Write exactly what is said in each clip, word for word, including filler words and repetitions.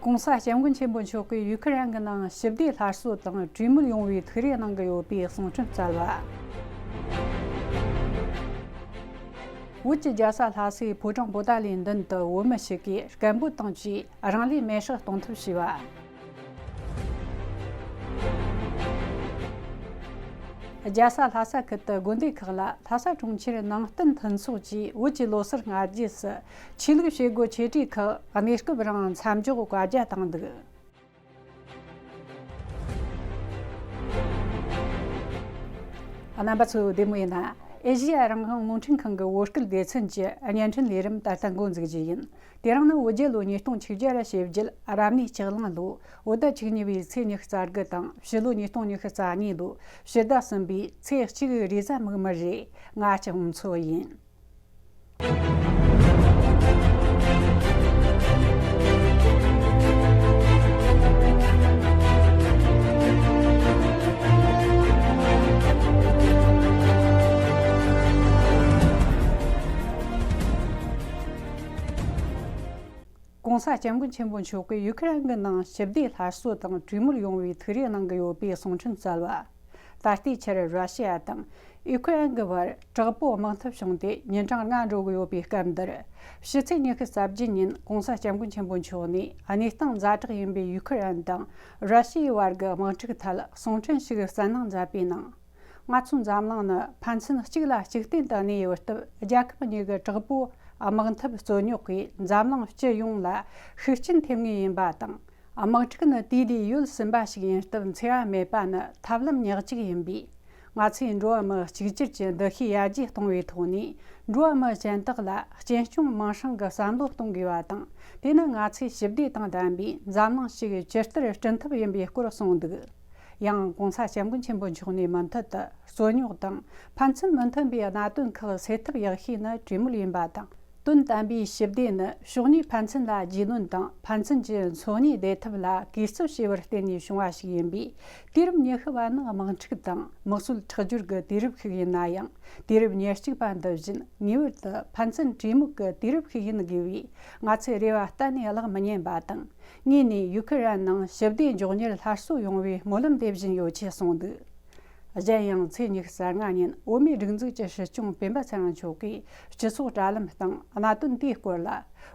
༸གོང་ས་༸སྐྱབས་མགོན་ཆེན་པོ་མཆོག་གིས་ཡུ་ཁི་རན་གྱི་ནང་ཞི་བདེ་སླར་གསོ་དང་གྲོས་མོལ་ཡོང་བའི་ཐུགས་རེ་གནང་གི་ཡོད་པའི་གསུང་འཕྲིན་བསྩལ་བ། བོད་ཀྱི་རྒྱལ་ས་ལྷ་སའི་ཕོ་བྲང་པོ་ཏཱ་ལའི་མདུན་དུ་བོད་མི་ཞིག་གིས་སྐད་འབོད་བཏང་རྗེས་རང་ལུས་མེར་སྲེག་གཏོང་ཐབས་བྱས་པ། རྒྱལ་ས་ལྷ་ས་ཁུལ་དུ་དགོན་སྡེ་ཁག་ལ་ལྷ་ས་གྲོང་ཁྱེར་ནང་བསྟན་མཐུན་ཚོགས་ཀྱིས་བོད་ཀྱི་ལོ་གསར་སྔ་རྗེས་སུ་ཆོས་ལུགས་བྱེད་སྒོ་ཆེ་གྲས་ཁག་གནས་སྐབས་རིང་མཚམས་འཇོག་བཀའ་རྒྱ་བཏང་འདུག། རྣམ་པ་ཚོ་བདེ་མོ་ཡིན་ན། ཨེ་ཤེ་ཡ་རང་དབང་རླུང་འཕྲིན་ཁང་གི་བོད་སྐད་སྡེ་ཚན་གྱི་བརྙན་འཕྲིན་ལས་རིམ་ད་ལྟ་འགོ་འཛུགས་རྒྱུ་ཡིན། དེ་རིང་ནི་བོད་རྒྱལ་ལོ་ཉིས་སྟོང་ཆིག་བརྒྱ་ཞེ་བརྒྱད་རབ་གནས་ལྕགས་གླང་ལོ། བོད་ཟླ་བཅུ་གཉིས་པའི་ཚེས་ཉི་ཤུ་རྩ་དགུ་དང་ཕྱི་ལོ་ཉིས་སྟོང་ཉི་ཤུ་རྩ་གཉིས་ལོ་ཕྱི་ཟླ་གསུམ་པའི་ཚེས་གཅིག་རེས་གཟའ་མིག་དམར་རེད། ང་སྤྱི་ཧོང་མཚོ་ཡིན། ༸གོང་ས་༸སྐྱབས་མགོན་ཆེན་པོ་མཆོག་གིས་ཡུ་ཁི་རན་གྱི་ནང་ཞི་བདེ་སླར་གསོ་དང་གྲོས་མོལ་ཡོང་བའི་ཐུགས་རེ་གནང་གི་ཡོད་པའི་གསུང་འཕྲིན་བསྩལ་བ། ད་ལྟའི་ཆར་ར་ཤི་ཡ་དང་ཡུ་ཁི་རན་གྱི་བར་དྲག་པོའི་དམག་འཐབ་བྱུང་སྟེ་ཉིན་གྲངས་ལྔ་འགྲོ་གི་ཡོད་པའི་སྐབས་འདིར། ཕྱི་ཚེས་ཉི་ཤུ་རྩ་བརྒྱད་ཉིན་༸གོང་ས་༸སྐྱབས་མགོན་ཆེན་པོ་མཆོག་ནས་གནས་སྟངས་ཛ་དྲག་ཡིན་པའི་ཡུ་ཁི་རན་དང་ར་ཤི་ཡའི་བར་གྱི་དམག་འཁྲུག་ཐད་གསུང་འཕྲིན་ཞིག་བསྩལ་གནང་མཛད་པའི་ནང་། ང་ཚོའི་འཛམ་གླིང་ནི་ཕན་ཚུན་གཅིག་ལ་གཅིག་བརྟེན་དུ་གནས་ཡོད་སྟབས། རྒྱལ་ཁབ་གཉིས་ཀྱི་དྲག་པོའི་དམག་འཐབ་རྩོད་རྙོག་གིས་འཛམ་གླིང་སྤྱི་ཡོངས་ལ་ཤུགས་རྐྱེན་ཐེབས་ངེས་ཡིན་པ་དང་། དམག་འཁྲུག་ནི་དུས་ལས་ཡོལ་ཟིན་པ་ཞིག་ཡིན་སྟབས། འཚེ་བ་མེད་པ་ནི་ཐབས་ལམ་ཉག་གཅིག་ཡིན་པས། ང་ཚོས་འགྲོ་བ་མི་གཅིག་གྱུར་གྱི་འདུ་ཤེས་ཡར་རྒྱས་གཏོང་བའི་ཐོག་ནས། འགྲོ་བ་མི་གཞན་དག་ལ་གཅེན་སྐྱོང་མིང་སྲིང་གི་བསམ་བློ་གཏོང་དགོས་པ་དང་། དེ་ནི་ང་ཚོས་ཞི་བདེ་དང་ལྡན་པའི་འཛམ་གླིང་ཞིག་ཇི་ལྟར་བསྐྲུན་ཐབས་ཡིན་པའི་སྐོར་གསུངས་འདུག། ཡང་༸གོང་ས་༸སྐྱབས་མགོན་ཆེན་པོ་མཆོག་ནས་མུ་མཐུད་དུ། རྩོད་རྙོག་དང་ཕན་ཚུན་མི་མཐུན་པའི་གནད་དོན་ཁག་སེལ་ཐབས་ཡག་ཤོས་ནི་གྲོས་མོལ་ཡིན་པ་དང་། དོན་དམ་པའི་ཞི་བདེ་ནི་ཕྱོགས་གཉིས་ཕན་ཚུན་ལ་རྒྱུས་ལོན་དང་ཕན་ཚུན་གྱི་འཚོ་གནས་བདེ་ཐབས་ལ་གུས་བརྩི་བྱས་པར་བརྟེན་ནས་བྱུང་བ་ཞིག་ཡིན་པས། དུས་རབས་ཉི་ཤུ་བ་ནི་དམག་འཁྲུག་དང་དམག་སྲོལ་ཁྲག་སྦྱོར་གྱི་དུས་རབས་ཤིག་ཡིན་ན་ཡང་། དུས་རབས་ཉེར་གཅིག་པ་འདི་བཞིན་ངེས་པར་དུ་ཕན་ཚུན་གྲོས་མོལ་གྱི་དུས་རབས་ཤིག་ཡིན་དགོས་པས། ང་ཚོས་རེ་བ་གཏན་ནས་བརླག་མི་ཉན་པ་དང་། དངོས་ནས་ཡུ་ཁི་རན་ནང་ཞི་བདེ་མགྱོགས་མྱུར་སླར་གསོ་ཡོང་བའི་སྨོན་ལམ་འདེབས་བཞིན་ཡོད་ཅེས་གསུངས་འདུག། གཞན་ཡང་ཚེས་ཉི་ཤུ་རྩ་ལྔ་ཉིན་བོད་མིའི་སྒྲིག་འཛུགས་ཀྱི་སྲིད་སྐྱོང་སྤེན་པ་ཚེ་རིང་མཆོག་གིས་སྤྱི་ཚོགས་དྲ་ལམ་སྟེང་གནད་དོན་དེའི་སྐོར་ལ།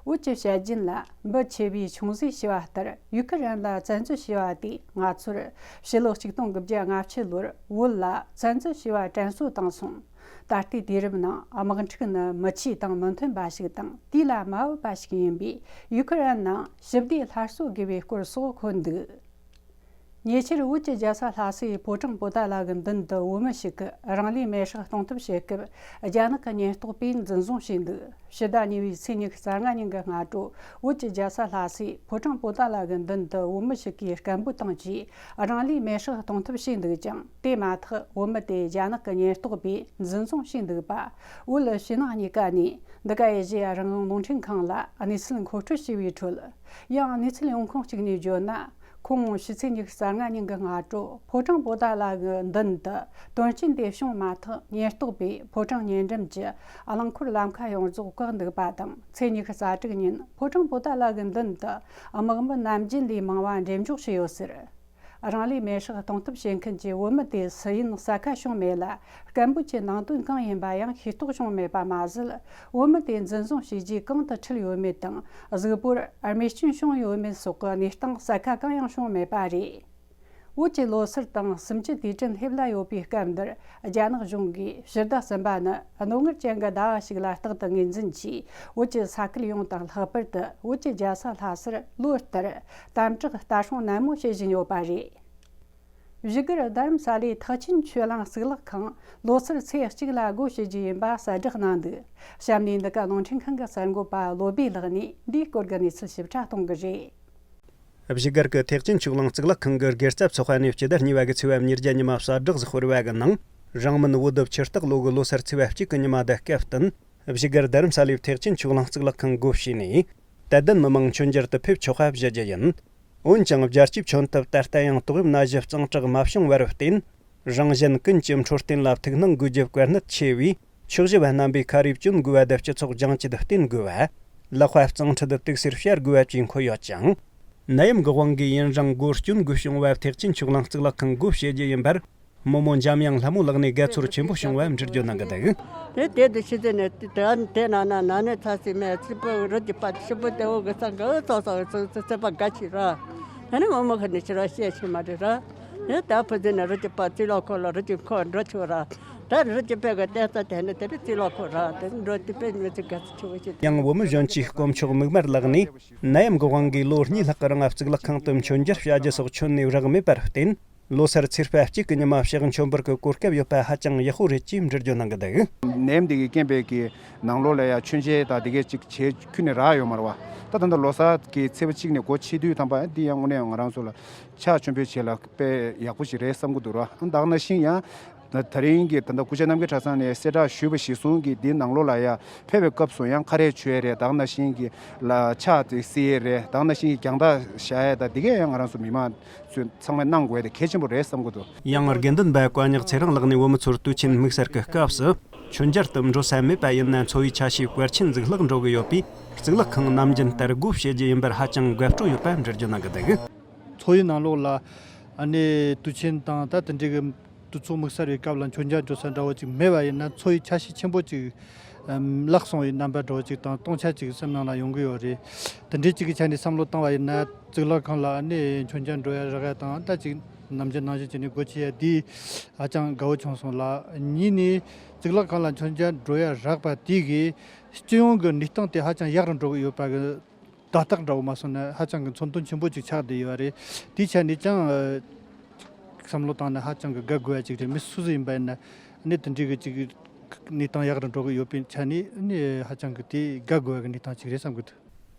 བོད་ཀྱི་བཤད་རྒྱུན་ལ་འབུ་ཆེ་བས་ཆུང་ཟོས་ཞེས་པ་ལྟར། ཡུ་ཁི་རན་ལ་བཙན་འཛུལ་བྱས་པ་དེས་ང་ཚོར་ཕྱི་ལོ་ཆིག་སྟོང་དགུ་བརྒྱ་ལྔ་བཅུ་ལོར་བོད་ལ་བཙན་འཛུལ་བྱས་པ་དྲན་གསོ་བཏང་སོང་། ད་ལྟའི་དུས་རབས་ནང་དམག་འཁྲུག་ནི་མི་ཆོས་དང་མི་མཐུན་པ་ཞིག་དང་། དུས་ལ་མ་བབ་པ་ཞིག་ཡིན་པས། ཡུ་ཁི་རན་ནང་ཞི་བདེ་སླར་གསོ་དགོས་པའི་སྐོར་སོགས་འཁོད་འདུག། ཉེ་ཆར་བོད་ཀྱི་རྒྱལ་ས་ལྷ་སའི་ཕོ་བྲང་པོ་ཏཱ་ལ་གི་མདུན་དུ་བོད་མི་ཞིག་གིས་རང་ལུས་མེར་སྲེག་གཏོང་ཐབས་བྱེད་སྐབས། རྒྱ་ནག་གི་ཉེན་རྟོག་པས་འཛིན་བཟུང་བྱས་འདུག། ཕྱི་ཟླ་གཉིས་པའི་ཚེས་ཉི་ཤུ་རྩ་ལྔ་ཉིན་གྱི་སྔ་དྲོ། བོད་ཀྱི་རྒྱལ་ས་ལྷ་སའི་ཕོ་བྲང་པོ་ཏཱ་ལ་གི་མདུན་དུ་བོད་མི་ཞིག་གིས་སྐད་འབོད་བཏང་རྗེས། རང་ལུས་མེར་སྲེག་གཏོང་ཐབས་བྱས་འདུག་ཀྱང་། དེ་མ་ཐག་བོད་མི་དེ་རྒྱ་ནག་གི་ཉེན་རྟོག་པས་འཛིན་བཟུང་བྱས་འདུག་པ། བོད་ཕྱི་ནང་གཉིས་ཀ་ནས་འདི་ག་ཨེ་ཤེ་ཡ་རང་དབང་རླུང་འཕྲིན་ཁང་ལ་གནས་ཚུལ་མཁོ་སྤྲོད་བྱས་པའི་ཁྲོད། ཡང་གནས་ཚུལ་ཡོང་ཁུངས་གཅིག་ནས་བརྗོད་ན། ཁོང་ཕྱི་ཚེས་ཉི་ཤུ་རྩ་ལྔ་ཉིན་གྱི་སྔ་དྲོ་ཕོ་བྲང་པོ་ཏཱ་ལ་གི་མདུན་དུ་དོན་རྐྱེན་དེ་བྱུང་མ་ཐག་ཉེན་རྟོག་པས་ཕོ་བྲང་ཉེ་འགྲམ་གྱི་རླངས་འཁོར་ལམ་ཁ་ཡོངས་རྫོགས་བཀག་འདུག་པ་དང་། ཚེས་ཉི་ཤུ་རྩ་དྲུག་ཉིན་ཕོ་བྲང་པོ་ཏཱ་ལ་གི་མདུན་དུ་དམག་མི་ནམ་རྒྱུན་ལས་མང་བ་འགྲེམས་འཇོག་བྱས་ཡོད་ཟེར། རང་ལུས་མེར་སྲེག་གཏོང་ཐབས་བྱེད་མཁན་གྱི་བོད་མི་དེ་སུ་ཡིན་གསལ་ཁ་བྱུང་མེད་ལ། སྐད་འབོད་ཀྱི་ནང་དོན་གང་ཡིན་པ་ཡང་ཤེས་རྟོགས་བྱུང་མེད་པ་མ་ཟད། བོད་མི་དེ་འཛིན་བཟུང་བྱས་རྗེས་གང་དུ་ཁྲིད་ཡོད་མེད་དང་། གཟུགས་པོར་རྨས་སྐྱོན་བྱུང་ཡོད་མེད་སོགས་ཀྱི་གནས་སྟངས་གསལ་ཁ་གང་ཡང་བྱུང་མེད་པ་རེད། བོད་ཀྱི་ལོ་སར་དང་གསུམ་བཅུའི་དུས་དྲན་སླེབས་ལ་ཡོད་པའི་སྐབས་འདིར། རྒྱ་ནག་གཞུང་གིས་ཕྱི་ཟླ་གསུམ་པ་ནི་རྣོ་ངར་ཅན་གྱི་ཟླ་བ་ཞིག་ལ་རྟག་ཏུ་ངོས་འཛིན་གྱིས། བོད་ཀྱི་ས་ཁུལ་ཡོངས་དང་། ལྷག་པར་དུ་བོད་ཀྱི་རྒྱལ་ས་ལྷ་སར་ལོ་ལྟར་དམ་དྲག་ལྟ་སྲུང་ནན་མོ་བྱེད་བཞིན་ཡོད་པ་རེད། བཞུགས་སྒར་རྡ་རམ་ས་ལའི་ཐེག་ཆེན་ཆོས་གླིང་གཙུག་ལག་ཁང་ལོ་སར་ཚེས་གཅིག་ལ་སྒོ་ཕྱེ་རྒྱུ་ཡིན་པ་གསལ་བསྒྲགས་གནང་འདུག། གཤམ་ནས་འདི་ག་རླུང་འཕྲིན་ཁང་གི་གསར་འགོད་པ་བློ་སྦེ་ལགས་ནས་འདིའི་སྐོར་གྱི་གནས་ཚུལ་ཞིབ་ཕྲ་གཏོང་གི་རེད། བཞུགས་སྒར་གྱི་ཐེག་ཆེན་ཆོས་གླིང་གཙུག་ལག་ཁང་གི་དགེ་རྩ་ཚོགས་པ་ནས་སྤྱི་ཟླ་གཉིས་པ་གི་ཚེས་པ་ཉེར་བརྒྱད་ཉི་མ་གསལ་བསྒྲགས་ཤིག་སྤེལ་བ་གི་ནང་། རིང་མིན་བོད་ཟླ་ཕྱི་སྟག་ལོ་གི་ལོ་སར་ཚེས་པ་གཅིག་གི་ཉི་མ་དང་སྐབས་བསྟུན། བཞུགས་སྒར་རྡ་རམ་ས་ལའི་ཐེག་ཆེན་ཆོས་གླིང་གཙུག་ལག་ཁང་སྒོ་ཕྱེས་ནས། དད་ལྡན་མི་མང་མཆོད་མཇལ་དུ་ཕེབས་ཆོག་པ་ཞུ་རྒྱུ་ཡིན། འོན་ཀྱང་། རྒྱལ་སྤྱིའི་མཆོད་འཐབ་ད་ལྟ་ཡང་ཏོག་དབྱིབས་ན་གཞི་གཙང་དྲག་མ་བྱུང་བར་བརྟེན། རང་གཞན་ཀུན་གྱི་འཕྲོད་བསྟེན་ལ་ཐུགས་སྣང་དགོས་རྒྱུ་གལ་གནད་ཆེ་བས། ཕྱོགས་བཞི་བ་རྣམ་པས་ཁ་རས་གྱོན་དགོས་པ་དང་། སྤྱི་ཚོགས་རྒྱང་བཀྱེད་བསྟེན་དགོས་པ། ལག་པ་གཙང་ཁྲུས་དང་དུག་སེལ་སྦྱར་དགོས་པ་བཅས་འཁོད་ཡོད་ཅིང་། ནད་ཡམས་ཀྱི་དབང་གིས་ཡུན་རིང་སྒོ་སྐྱོན་དགོས་བྱུང་བ་ཐེག་ཆེན་ཆོས་གླིང་གཙུག་ལག་ཁང་སྒོ་ཕྱེ་རྒྱུ་ཡིན་པར། རྨོ་མོ་འཇམ་དབྱངས་ལྷ་མོ་ལགས་ནས་དགའ་ཚོར་ཆེན་པོ་བྱུང་བ་འགྲེལ་བརྗོད་གནང་གི་འདུག་དེ་དེ་དུ་ཕྱི་ཚེ་ནས་དེ་དེ་ན་ན་ན་ནས་ཚ་སི་མེད་ཚི་པོ་རུ་གྱི་པ་ཤི་པོ་དེ་འོ་གི་ཚང་གི་ཙོག་ཙོག་ཚི་ཚི་ཚི་པ་དགའ་ཆི་ར། དེ་ནས་རྨོ་མོ་ཁ་ནས་ཕྱི་ར་བཤད་ཆི་མ་རེད་ར། དེ་ད་ཕུ་ཚི་ནས་རུ་གྱི་པ་ཚི་ལོ་ཁོ་ལ་རུ་གྱི་ཁོ་འགྲོ་ཆི་ར། ད་རུ་གྱི་པེ་གི་ཏེ་ཙ་དེ་ནས་དེ་རུ་ཚི་ལོ་ཁོ་ར་དེ་འགྲོ་དེ་པེ་ཉོ་ཚི་དགའ་ཚི་ཆི་བོ་ཆི། ཡང་བུ་མོ་གཞོན་སྐྱེས་དཀོན་མཆོག་མིག་དམར་ལགས་ནས་ནད་ཡམས་ཀྱི་དབང་གིས་ལོ་གཉིས་ལྷག་གི་རིང་གཙུག་ལག་ཁང་དུ་མཆོད་མཇལ་བྱ་རྒྱུ་སོགས་ཁྱོན་ནས་རག་མེད་པར་བརྟེན། ལོ་སར་ཚེས་པ་གཅིག་གི་ཉི་མ་ཕྱག་མཆོད་འབུལ་གྱི་གོ་སྐབས་ཡོད་པ་ཧ་ཅང་ཡག་པོ་རེད་ཅེས་འགྲེལ་བརྗོད་གནང་གི་འདུག་ནད་ཡམས་འདི་གི་རྐྱེན་པས་ཀྱི་ནང་ལོགས་ལ་ཡང་མཆོད་མཇལ་དང་དེ་གས་ཅིག་བྱེད་ཁྱོན་ནས་རག་ཡོད་མ་རེད་བ། ད་ད་ལྟ་ལོ་གསར་གྱི་ཚེས་པ་གཅིག་ནས་སྒོ་ཕྱེ་དུས་ཐམ་པ་འདི་ཡང་དངོས་གནས་ང་རང་ཚོ་ལ་ཕྱག་མཆོད་འབུལ་བྱེད་ལ་དཔེ་ཡག་པོ་ཞིག་རེད་བསམ་གྱི་འདུག་ར། ད་ག་ནང་བཞིན་ཡང་ད་རིང་གི་ད་ལྟ་སྐུ་ཞབས་རྣམ་རྒྱལ་གྲྭ་ཚང་ནས་གསལ་བསྒྲགས་ཞུས་པ་གཞིར་བཟུང་གི་འདིའི་ནང་ལོགས་ལ་ཡང་ཕེབས་པའི་སྐབས་སུ་ཡང་ཁ་རས་མཆོད་ཡས་རེད། ད་ག་ནང་བཞིན་གྱི་ལ་ཕྱག་དེ་བསིལ་ཡས་རེད། ད་ག་ནང་བཞིན་གྱི་རྒྱང་ཐག་བཞག་ཡས་དང་དེ་གས་ཡང་ང་རང་ཚོ་མི་མང་ཚོས་ཚང་མས་གནང་དགོས་དེ་གལ་ཆེན་པོ་རེད་བསམ་གྱི་འདུག་ཡང་དགེ་འདུན་པ་བཀའ་ཉག་ཚེ་རིང་ལགས་ནས་བུ་མོ་ཚོར་དུས་ཆེན་དམིགས་བསལ་གྱི་སྐབས་སུ་མཆོད་མཇལ་དུ་འགྲོ་ས་མེད་པ་ཡིན་ན་འཚོ་བའི་ཆ་ཤས་བར་ཆད་ཟིག་ལྷག་འགྲོ་གི་ཡོད་པས། གཙུག་ལག་ཁང་ནམ་རྒྱུན་ལྟར་སྒོ་ཕྱེ་རྒྱུ་ཡིན་པར་ཧ་ཅང་དགའ་སྤྲོ་ཡོད་པ་འགྲེལ་བརྗོད་གནང་གི་འདུག་འཚོ་བའི་ནང་ལོགས་ལ་ཨ་ནི་དུས་ཆེན་དང་ད་དེ་འདྲའི་གི་དུས་ཚོད་དམིགས་བསལ་བའི་སྐབས་ལ་མཆོད་མཇལ་འགྲོ་ས་འདྲ་བོ་ཅིག་མེད་པ་ཡིན་ན་འཚོ་བའི་ཆ་ཤས་ཆེན་པོ་ཅིག་ཨམ་བརླག་སོང་བའི་རྣམ་པ་འདྲ་བོ་ཅིག་དང་སྟོང་ཆ་ཅིག་སེམས་ནང་ལ་ཡོང་གི་ཡོད་རེད། དེ་འདྲའི་ཅིག་གི་ཆ་ནས་བསམ་བློ་བཏང་བ་ཡིན་ན་གཙུག་ལག་ཁང་ལ་ཨ་ནི་མཆོད་མཇལ་འགྲོ་ཡ་རག་ཡ་དང་ད་ཅིག་ནམ་རྒྱུན་ནང་བཞིན་བྱས་ནས་སྒོ་ཕྱེ་ཡ་འདི་ཧ་ཅང་དགའ་བོ་བྱུང་སོང་ལ། གཉིས་ནས་གཙུག་ལག་ཁང་ལ་མཆོད་མཇལ་འགྲོ་ཡ་རག་པ་དེ་གིས་སྤྱི་ཡོངས་ཀྱི་གནས་སྟངས་དེ་ཧ་ཅང་ཡག་རུ་འགྲོ་གི་ཡོད་པ་གི་བརྡ་རྟགས་འདྲ་བོ་མ་སོང་ན་ཧ་ཅང་གི་མཚོན་དོན་ཆེན་པོ་ཅིག་ཆགས་བསྡད་ཡོད་རེད། དེའི་ཆ་ནས་ཀྱང་ཨ་བསམ་བློ་བཏང་ན་ཧ་ཅང་གི་དགའ་དགོས་པ་ཅིག་རེད། མི་སུ་སུ་ཡིན་པ་ཡིན་ན་ཨ་ནི་དེ་འདྲའི་གི་ཅིག་གནས་སྟངས་ཡག་རུ་འགྲོ་གི་ཡོད་པའི་ཆ་ནས་ཨ་ནི་ཧ་ཅང་གི་དེ་དགའ་དགོས་པ་གི་གནས་སྟངས་ཅིག་རེད་བསམ་གི་འདུག་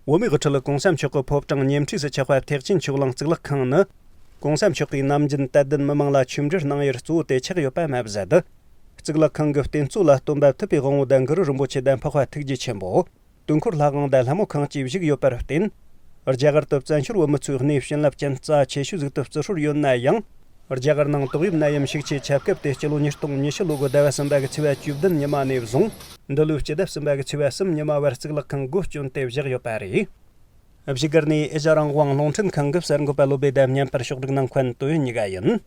བོད་མིའི་དབུ་ཁྲིད་གོང་ས་མཆོག་གི་ཕོ་བྲང་ཉེ་འཁྲིས་སུ་ཆགས་པ་ཐེག་ཆེན་ཆོས་གླིང་གཙུག་ལག་ཁང་ནི། གོང་ས་མཆོག་གིས་ནམ་རྒྱུན་དད་ལྡན་མི་མང་ལ་ཆོས་འབྲེལ་གནང་ཡུལ་གཙོ་བོ་དེ་ཆགས་ཡོད་པ་མ་ཟད། གཙུག་ལག་ཁང་གི་རྟེན་གཙོ་ལ་སྟོན་པ་ཐུབ་པའི་དབང་བོ་དང་གུ་རུ་རིན་པོ་ཆེ་དང་འཕགས་པ་ཐུགས་རྗེ་ཆེན་པོ། དུས་འཁོར་ལྷ་དབང་དང་ལྷ་མོ་ཁང་བཅས་བཞུགས་ཡོད་པར་བརྟེན། རྒྱ་གར་དུ་བཙན་བྱོལ་བོད་མི་ཚོའི་གནས་བྱིན་རླབས་ཅན་རྩ་ཆེ་ཤོས་ཟིག་ཏུ་བརྩི་སྲོལ་ཡོད་ན་ཡང་། རྒྱ་གར་ནང་ཏོག་དབྱིབས་ནད་ཡམས་ཤུགས་ཆེ་ཁྱབ་སྐབས་ཏེ་སྤྱི་ལོ་ཉིས་སྟོང་ཉི་ཤུ་ལོ་གི་ཟླ་བ་གསུམ་པ་གི་ཚེས་པ་བཅུ་བདུན་ཉི་མ་ནས་བཟུང་། འདི་ལོའི་སྤྱི་ཟླ་གསུམ་པ་གི་ཚེས་པ་གསུམ་ཉི་མ་བར་གཙུག་ལག་ཁང་སྒོ་བསྐྱོན་ཏེ་བཞག་ཡོད་པ་རེད། བཞུགས་སྒར་ནས་ཨེ་ཤ་རང་དབང་རླུང་འཕྲིན་ཁང་གི་གསར་འགོད་པ་བློ་བྷེ་དང་མཉམ་པར་ཕྱོགས་སྒྲིག་གནང་མཁན་ཏོ་ཡོན་གཉིས་ཀ་ཡིན།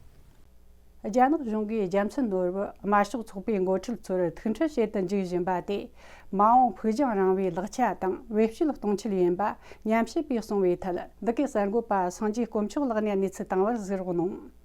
རྒྱ་ནག་གཞུང་གིས་རྒྱལ་མཚན་ནོར་བུ་དམར་ཤོག་ཚོགས་པའི་འགོ་ཁྲིད་ཚོར་ཐུག་འཕྲད་བྱེད་དུ་འཇུག་བཞིན་པ་དེ། མ་འོངས་ཕུགས་རྒྱང་རིང་བའི་ལེགས་ཆ་དང་བེད་སྤྱོད་གཏོང་ཆེད་ཡིན་པ་ཉམས་ཞིབ་པས་གསུངས་པའི་ཐད། འདི་གའི་གསར་འགོད་པ་སངས་རྒྱས་དཀོན་མཆོག་ལགས་ནས་གནས་ཚུལ་བཏང་བར་གཟིགས་རོགས་གནང་།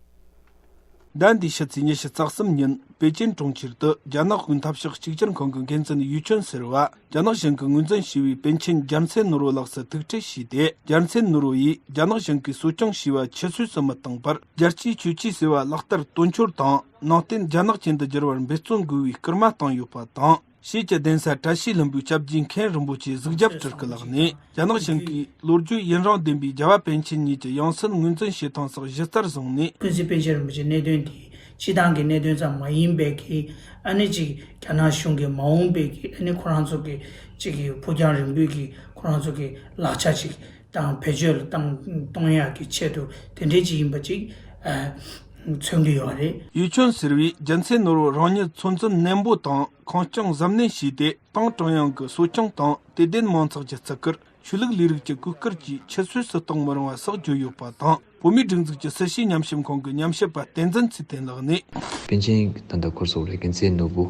ཟླ་འདིའི་ཕྱི་ཚེས་ཉི་ཤུ་རྩ་གསུམ་ཉིན་པེ་ཅིན་གྲོང་ཁྱེར་དུ་རྒྱ་ནག་དབུས་འཐབ་ཕྱོགས་གཅིག་གྱུར་ཁང་གི་འགན་འཛིན་ཡུས་ཆོན་ཟེར་བ། རྒྱ་ནག་གཞུང་གིས་ངོས་འཛིན་བྱས་པའི་པཎ་ཆེན་རྒྱལ་མཚན་ནོར་བུ་ལགས་སུ་ཐུག་འཕྲད་བྱས་ཏེ། རྒྱལ་མཚན་ནོར་བུ་ཡིས་རྒྱ་ནག་གཞུང་གིས་གསོ་སྐྱོང་བྱས་པ་ཁྱད་ཆོས་སུ་མི་བཏང་བར། རྒྱལ་གཅེས་ཆོས་གཅེས་ཟེར་བ་ལག་བསྟར་དོན་འཁྱོལ་དང་། ནང་བསྟན་རྒྱ་ནག་ཅན་དུ་བསྒྱུར་བར་འབད་བརྩོན་དགོས་པའི་སྐུལ་མ་བཏང་ཡོད་པ་དང་། ཕྱིས་ཀྱི་གདན་ས་བཀྲ་ཤིས་ལྷུན་པོའི་སྐྱབས་རྗེ་མཁན་རིན་པོ་ཆེ་གཟིགས་རྒྱབ་སྤྲུལ་སྐུ་ལགས་ནས། རྒྱ་ནག་གཞུང་གིས་ལོ་རྒྱུས་ཡུན་རིང་ལྡན་པའི་རྒྱལ་བ་པཎ་ཆེན་ཉིད་ཀྱི་ཡང་སྲིད་ངོས་འཛིན་བྱེད་སྟངས་སོགས་གཞི་རྩར་བཟུང་ནས། ཀུན་གཟིགས་པཎ་ཆེན་རིན་པོ་ཆེའི་གནད་དོན་དེ་སྤྱི་བཏང་གི་གནད་དོན་ཙམ་མ་ཡིན་པའི་གི་ཨ་ནི་ཅིག་རྒྱ་ནག་གཞུང་གི་མ་འོངས་པའི་གི་ཨ་ནི་ཁོ་རང་ཚོ་གི་ཅིག་གི་ཕུགས་རྒྱང་རིང་པོའི་གི་ཁོ་རང་ཚོ་གི་ལག་ཆ་ཅིག་དང་བེད་སྤྱོད་ལ་བཏང་གཏོང་ཡག་གི་ཆེད་དུ་དེ་འདྲའི་ཅིག་ཡིན་པ་ཅིག་ཨ་མཚོན་གྱི་ཡོད་རེད། ཡུས་ཆོན་ཟེར་བས་རྒྱལ་མཚན་ནོར་བུ་རང་ཉིད་ཚོད་འཛིན་ནན་པོ་དང་ཁེངས་སྐྱུང་གཟབ་ནན་བྱས་ཏེ། ཏང་ཀྲུང་དབྱང་གི་གསོ་སྐྱོང་དང་དད་ལྡན་མང་ཚོགས་ཀྱི་བརྩི་བཀུར། ཆོས་ལུགས་ལས་རིགས་ཀྱི་གོ་བཀུར་བཅས་ཁྱད་ཆོས་སུ་གཏོང་མི་རུང་བ་སོགས་བརྗོད་ཡོད་པ་དང་། བོད་མིའི་སྒྲིག་འཛུགས་ཀྱི་སྲིད་བྱུས་ཉམས་ཞིབ་ཁང་གི་ཉམས་ཞིབ་པ་བསྟན་འཛིན་ཚེ་བརྟན་ལགས་ནས། པཎ་ཆེན་ད་ལྟ་ཁོར་སོགས་རེད། རྒྱལ་མཚན་ནོར་བུ་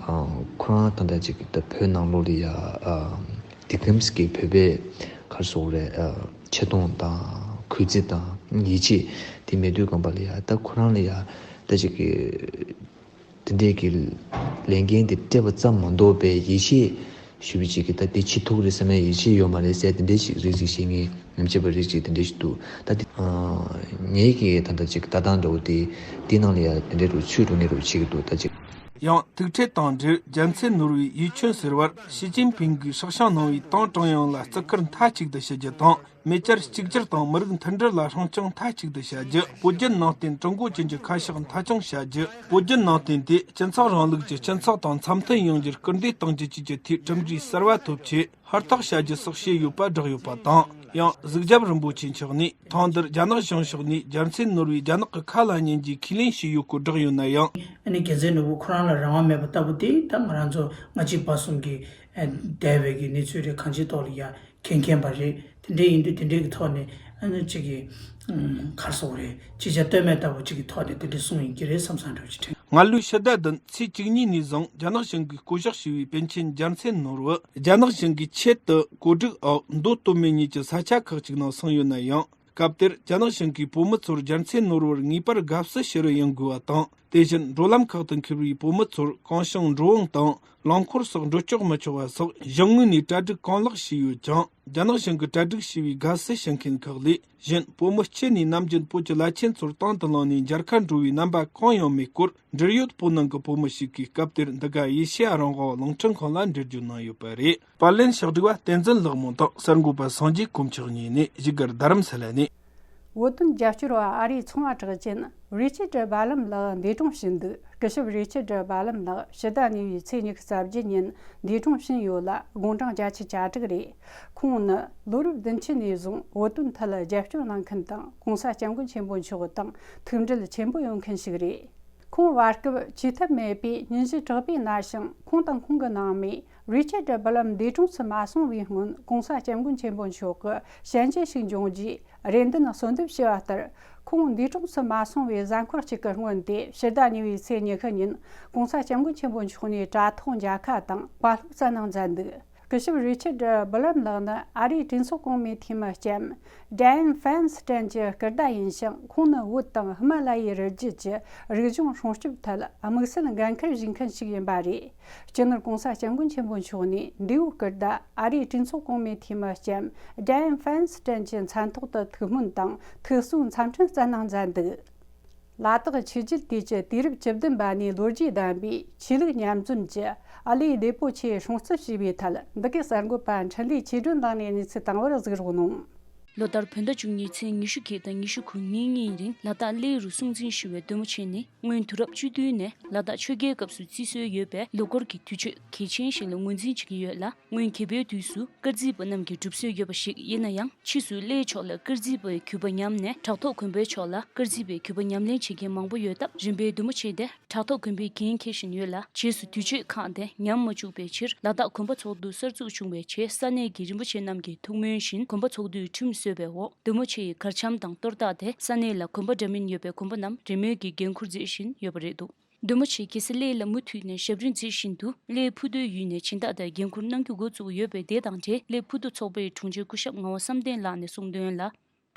ཨ་ཁོ་རང་ད་ལྟ་ཅིག་ད་བོད་ནང་ལོགས་ལ་ཡ་ཨ་དེ་ཁམས་ཀྱི་བོད་པའི་ཁར་སོགས་རེད། ཨ་ཆེ་མཐོང་དང་གུས་བརྩི་དང་ཡིད་ཆེས་དེ་མེད་དུས་སྒང་པ་ལ་ཡ་ད་ཁོ་རང་ལ་ཡ་ད་ཅིག་གི་དེ་འདྲས་ཀྱི་ལས་འགན་དེ་སྤྲད་པ་ཙམ་མ་གཏོགས་པའི་ཡིད་ཆེས་ཞུ་བའི་ཅིག་གི་ད་དེ་ཅི་ཐུག་རེད་བསམ་ཡ་ཡིད་ཆེས་ཡོད་མ་རེད་ཟེར་དེ་འདྲས་ཅིག་རིགས་ཅིག་བཤད་མཁན་ཉམས་ཆག་པ་རིགས་ཅིག་དེ་འདྲས་ཞིག་འདུག་ད་དེ་ཨ་ངེད་ཀྱི་ད་ལྟ་ཅིག་ལྟ་སྟངས་འདྲ་བོ་དེ་དེ་ནང་ལ་ཡ་དེ་འདྲས་རུ་ཆུད་འགྲོ་མཁན་རུ་བྱེད་ཀྱི་འདུག་ད་ཅིག་ཡང་ཐུག་འཕྲད་དང་འབྲེལ་རྒྱལ་མཚན་ནོར་བུས་ཡུས་ཆོན་ཟེར་བར་ཞི་ཅིན་ཕིང་གིས་སྲོག་ཤིང་གནང་བའི་ཏང་ཀྲུང་དབྱང་ལ་བརྩི་བཀུར་མཐའ་གཅིག་ཏུ་ཞུ་རྒྱུ་དང་། མེ་བསྐྱར་གཅིག་གྱུར་དང་མི་རིགས་མཐུན་སྒྲིལ་ལ་སྲུང་སྐྱོང་མཐའ་གཅིག་ཏུ་བྱ་རྒྱུ། བོད་བརྒྱུད་ནང་བསྟན་ཀྲུང་གོ་ཅན་གྱི་ཁ་ཕྱོགས་མཐའ་འཁྱོངས་བྱ་རྒྱུ། བོད་བརྒྱུད་ནང་བསྟན་དེ་སྤྱི་ཚོགས་རིང་ལུགས་ཀྱི་སྤྱི་ཚོགས་དང་འཚམ་མཐུན་ཡོང་རྒྱུར་སྐུལ་འདེད་གཏོང་རྒྱུ་བཅས་ཀྱི་ཐད་གྲུབ་འབྲས་གསར་བ་ཐོབ་ཆེད་ཧུར་ཐག་བྱ་རྒྱུ་སོགས་བཤད་ཡོད་པ་བསྒྲགས་ཡོད་པ་དང་། ཡང་གཟིགས་རྒྱབ་རིན་པོ་ཆེ་མཆོག་ནས་ཐེངས་འདིར་རྒྱ་ནག་གཞུང་ཕྱོགས་ནས་རྒྱལ་མཚན་ནོར་བུས་རྒྱ་ནག་གི་ཁ་ལ་ཉན་རྒྱུའི་ཁས་ལེན་བྱས་ཡོད་སྐོར་བསྒྲགས་ཡོད་ན་ཡང་། ཨ་ནི་རྒྱལ་མཚན་ནོར་བུ་ཁོ་རང་ལ་རང་དབང་མེད་པ་ལྟ་བུ་དེ་ད་ང་རང་ཚོ་སྔ་ཕྱི་བར་གསུམ་གྱི་འདས་པའི་གི་གནས་ཚུལ་རེད། གང་ཅིའི་ཐོག་ལ་ཡ། མཁྱེན་མཁྱེན་པ་རེད། དེ་འདྲ་ཡིན་དུས་དེ་འདྲའི་གི་ཐོག་ནས་ ཨ་ནི་གཅིག་གིས་ཨམ་ག་རེ་ཟེར་དགོས་རེད། ཅི་བྱ་གཏོལ་མེད་ལྟ་བུ་གཅིག་གི་ཐོག་ནས་དེ་འདྲ་གསུངས་ཡིན་གྱི་རེད་བསམ་བསམ་འདྲ་བོ་ཅིག་དྲན། སྔ་ལོའི་ཕྱི་ཟླ་བདུན་ཚེས་བཅུ་གཉིས་ནས་བཟུང་རྒྱ་ནག་གཞུང་གིས་བསྐོ་གཞག་བྱས་པའི་པཎ་ཆེན་རྒྱལ་མཚན་ནོར་བུ་རྒྱ་ནག་གཞུང་གིས་ཆེད་དུ་གོ་སྒྲིག་འོག་མདོ་སྟོད་སྨད་གཉིས་ཀྱི་ས་ཆ་ཁག་ཅིག་ནང་སོང་ཡོད་ན་ཡང་། སྐབས་དེར་རྒྱ་ནག་གཞུང་གིས་བོད་མི་ཚོར་རྒྱལ་མཚན་ནོར་བུར་ངེས་པར་དགའ་བསུ་ཞུ་རུ་ཡོང་དགོས་པ་དང་། དེ་བཞིན་འགྲོ་ལམ་ཁག་ཏུ་འཁུར་བའི་བོད་མི་ཚོར་གང་བྱུང་འགྲོ་འོང་དང་རླངས་འཁོར་སོགས་འགྲོ་བཅུག་མི་ཆོག་པ་སོགས་གཞུང་ངོས་ནས་གྲ་སྒྲིག་གང་ལེགས་བྱས་ཡོད་ཀྱང་། རྒྱ་ནག་གཞུང་གིས་གྲ་སྒྲིག་བྱས་པའི་དགའ་བསུ་ཞུ་མཁན་ཁག་ལས་གཞན། བོད་མི་སྤྱི་ནས་ནམ་རྒྱུན་བོད་ཀྱི་བླ་ཆེན་ཚོར་དང་དུ་བླངས་ནས་མཇལ་ཁ་འགྲོ་བའི་རྣམ་པ་གང་ཡང་མེད་སྐོར། འབྲེལ་ཡོད་བོད་ནང་གི་བོད་མི་ཞིག་གིས་སྐབས་དེར་འདི་ག་ཨེ་ཤེ་ཡ་རང་དབང་རླུང་འཕྲིན་ཁང་ལ་འགྲེལ་བརྗོད་གནང་ཡོད་པ་རེད། པར་ལེན་ཕྱག་སྒྲིག་པ་བསྟན་འཛིན་ལྷ་མོ་དང་གསར་འགོད་པ་སངས་རྒྱས་དཀོན་མཆོག་གཉིས་ནས་བཞུགས་སྒར་རྡ་རམ་ས་ལ་ནས། བོད་དོན་རྒྱབ་སྐྱོར་བ་ཨ་རིའི་ཚོང་བ་གྲགས་ཅན་རི་ཆར་ཌི་སྦ་ལམ་ལགས་འདས་གྲོངས་ཕྱིན་འདུག་སྐུ་ཞབས་རི་ཆར་ཌི་སྦ་ལམ་ལགས་ཕྱི་ཟླ་གཉིས་པའི་ཚེས་ཉི་ཤུ་རྩ་བརྒྱད་ཉིན་འདས་གྲོངས་ཕྱིན་ཡོད་ལ། དགུང་གྲངས་བརྒྱད་ཅུ་གྱ་དྲུག་རེད། ཁོང་ནི་ལོ་རབས་བདུན་ཅུ་ནས་བཟུང་བོད་དོན་ཐད་ལ་རྒྱབ་སྐྱོར་གནང་མཁན་དང་། ྋགོང་ས་ྋསྐྱབས་མགོན་ཆེན་པོ་མཆོག་དང་ཐུགས་འབྲེལ་ཆེན་པོ་ཡོད་མཁན་ཞིག་རེད། ཁོང་བར་སྐབས་བཅོས་ཐབས་མེད་པའི་སྙུན་གཞི་དྲག་པོས་མནར་ཞིང་། ཁོང་དང་ཁོང་གི་ནང་མི་རི་ཆར་ཌི་སྦ་ལམ་འདས་གྲོངས་སུ་མ་སོང་བའི་སྔོན། ྋགོང་ས་ྋསྐྱབས་མགོན་ཆེན་པོ་མཆོག་གི་ཞལ་མཇལ་ཞིག་འབྱུང་རྒྱུའི་རེ་འདུན་གསོལ་འདེབས་ཞུས་པ་ལྟར། ཁོང་འདས་གྲོངས་སུ་མ་སོང་བའི་གཟའ་འཁོར་གཅིག་གི་སྔོན་ཏེ། ཕྱི་ཟླ་གཉིས་པའི་ཚེས་ཉི་ཤུ་ཉིན་ྋགོང་ས་ྋསྐྱབས་མགོན་ཆེན་པོ་མཆོག་ནས་དྲ་ཐོག་མཇལ་ཁ་དང་བཀའ་སློབ་སྩལ་གནང་མཛད་འདུག་སྐུ་ཞབས་རི་ཆར་ཌི་སྦ་ལམ་ལགས་ནི་ཨ་རིའི་གྲོས་ཚོགས་གོང་མའི་འཐུས་མི་ལྕམ་ཌ་ཡན་ཧྥན་སི་ཊན་གྱི་སྐུ་ཟླ་ཡིན་ཞིང་། ཁོང་ནི་བོད་དང་ཧི་མ་ལ་ཡའི་རི་རྒྱུད་ཀྱི་རིག་གཞུང་སྲུང་སྐྱོབ་ཐད་དམིགས་བསལ་འགན་འཁུར་བཞེས་མཁན་ཞིག་ཡིན་པ་རེད། སྤྱི་ནོར་ྋགོང་ས་ྋསྐྱབས་མགོན་ཆེན་པོ་མཆོག་ནས་འདས་པོའི་སྐུ་ཟླ་ཨ་རིའི་གྲོས་ཚོགས་གོང་མའི་འཐུས་མི་ལྕམ་ཌ་ཡན་ཧྥན་སི་ཊན་གྱི་མཚན་ཐོག་ཏུ་ཐུགས་སྨོན་དང་ཐུགས་གསོའི་འཚམས་འཕྲིན་སྩལ་གནང་མཛད་འདུག་ལ་དྭགས་ཆོས་བརྒྱུད་དུས་ཀྱི་དུས་རབས་བཅུ་བདུན་པ་ནས་ལོ་རྒྱུས་ལྡན་པའི་ཆོས་ལུགས་ཉམས་རྩོད་ཀྱི་ཨ་ལེ་ལེ་པོ་ཆེ་སྲུང་བརྩི་ཞུས་པའི་ཐད། འདི་གའི་གསར་འགོད་པ་འཕྲིན་ལས་ཆོས་སྒྲོན་ལགས་ནས་གནས་ཚུལ་དང་པོར་གཟིགས་རོགས་གནང་། ལོ་ལྟར་བོད་ཟླ་བཅུ་གཉིས་ཚེས་ཉི་ཤུ་གི་དང་ཉི་ཤུ་དགུ་ཉིན་གཉིས་རིང་ལ་དྭགས་གླེ་རུ་སྲུང་བཙན་ཞུ་བའི་འདུས་མོ་ཆེ་ནི། སྔོན་དུས་རབས་བཅུ་བདུན་ནས་ལ་དྭགས་ཆོས་རྒྱལ་སྐབས་སུ་བརྩི་སྲོལ་ཡོད་པའི་ལོ་འཁོར་གྱི་དུས་ཆེན་གལ་ཆེན་ཞིག་ལ་ངོས་འཛིན་བྱེད་ཀྱི་ཡོད་ལ། སྔོན་རྒྱལ་པོའི་དུས་སུ་དཀར་རྩིས་པ་རྣམས་ཀྱིས་སྒྲུབ་སྲོལ་ཡོད་པ་ཞིག་ཡིན་ན་ཡང་། ཕྱིས་སུ་གླེའི་ཕྱོགས་ལ་དཀར་རྩིས་པའི་གུས་པ་ཉམས་ནས། ཕྲག་ཐོག་དགོན་པའི་ཕྱོགས་ལ་དཀར་རྩིས་པའི་གུས་པ་ཉམས་ལེན་བྱེད་མཁན་མང་པོ་ཡོད་སྟབས། རིམ་པས་འདུས་མོ་ཆེ་དེ་ཕྲག་ཐོག་དགོན་པས་འགན་འཁྱེར་བཞིན་ཡོད་ལ། རྗེས་སུ་དུས་ཆེན་ཁག་དེ་ཉམས་མ་བཅུག་པའི་ཕྱིར། ལ་དྭགས་དགོན་པ་ཚོགས་འདུ་གསར་འཛུགས་བྱུང་བའི་རྗེས། ས་གནས་ཀྱི་རིན་པོ་ཆེ་རྣམས་ཀྱི་ཐུགས་སྨོན་བཞིན། དགོན་པ་ཚོགས་འདུའི་ཁྲིམས་བཟོས་པའི་འོག་འདུས་མོ་ཆེ་ཡི་གར་འཆམ་དང་གཏོར་བརྡ་དེ་ས་གནས་ལ་དགོན་པ་འདྲ་མིན་ཡོད་པའི་དགོན་པ་རྣམས་རེས་མོས་ཀྱིས་འགན་འཁུར་མཛད་བཞིན་ཡོད་པ་རེད་འདུག་འདུས་མོ་ཆེ་གེ་སར་གླེ་ལ་མུ་མཐུད་ནས་ཞབས་འདྲེན་མཛད་བཞིན་དུ། གླེའི་ཕུ་མདོའི་ཡུལ་ནས་སྦྱིན་བདག་དང་འགན་འཁུར་གནང་རྒྱུ་འགོ་བཙུགས་ཡོད་པའི་དེ་དང་འབྲེལ། གླེ་ཕུ་མདོ་ཚོགས་པའི་དྲུང་ཆེ་སྐུ་ཞབས་ངག་དབང་བསམ་གཏན་ལགས་ནས་གསུངས་དོན་ལ།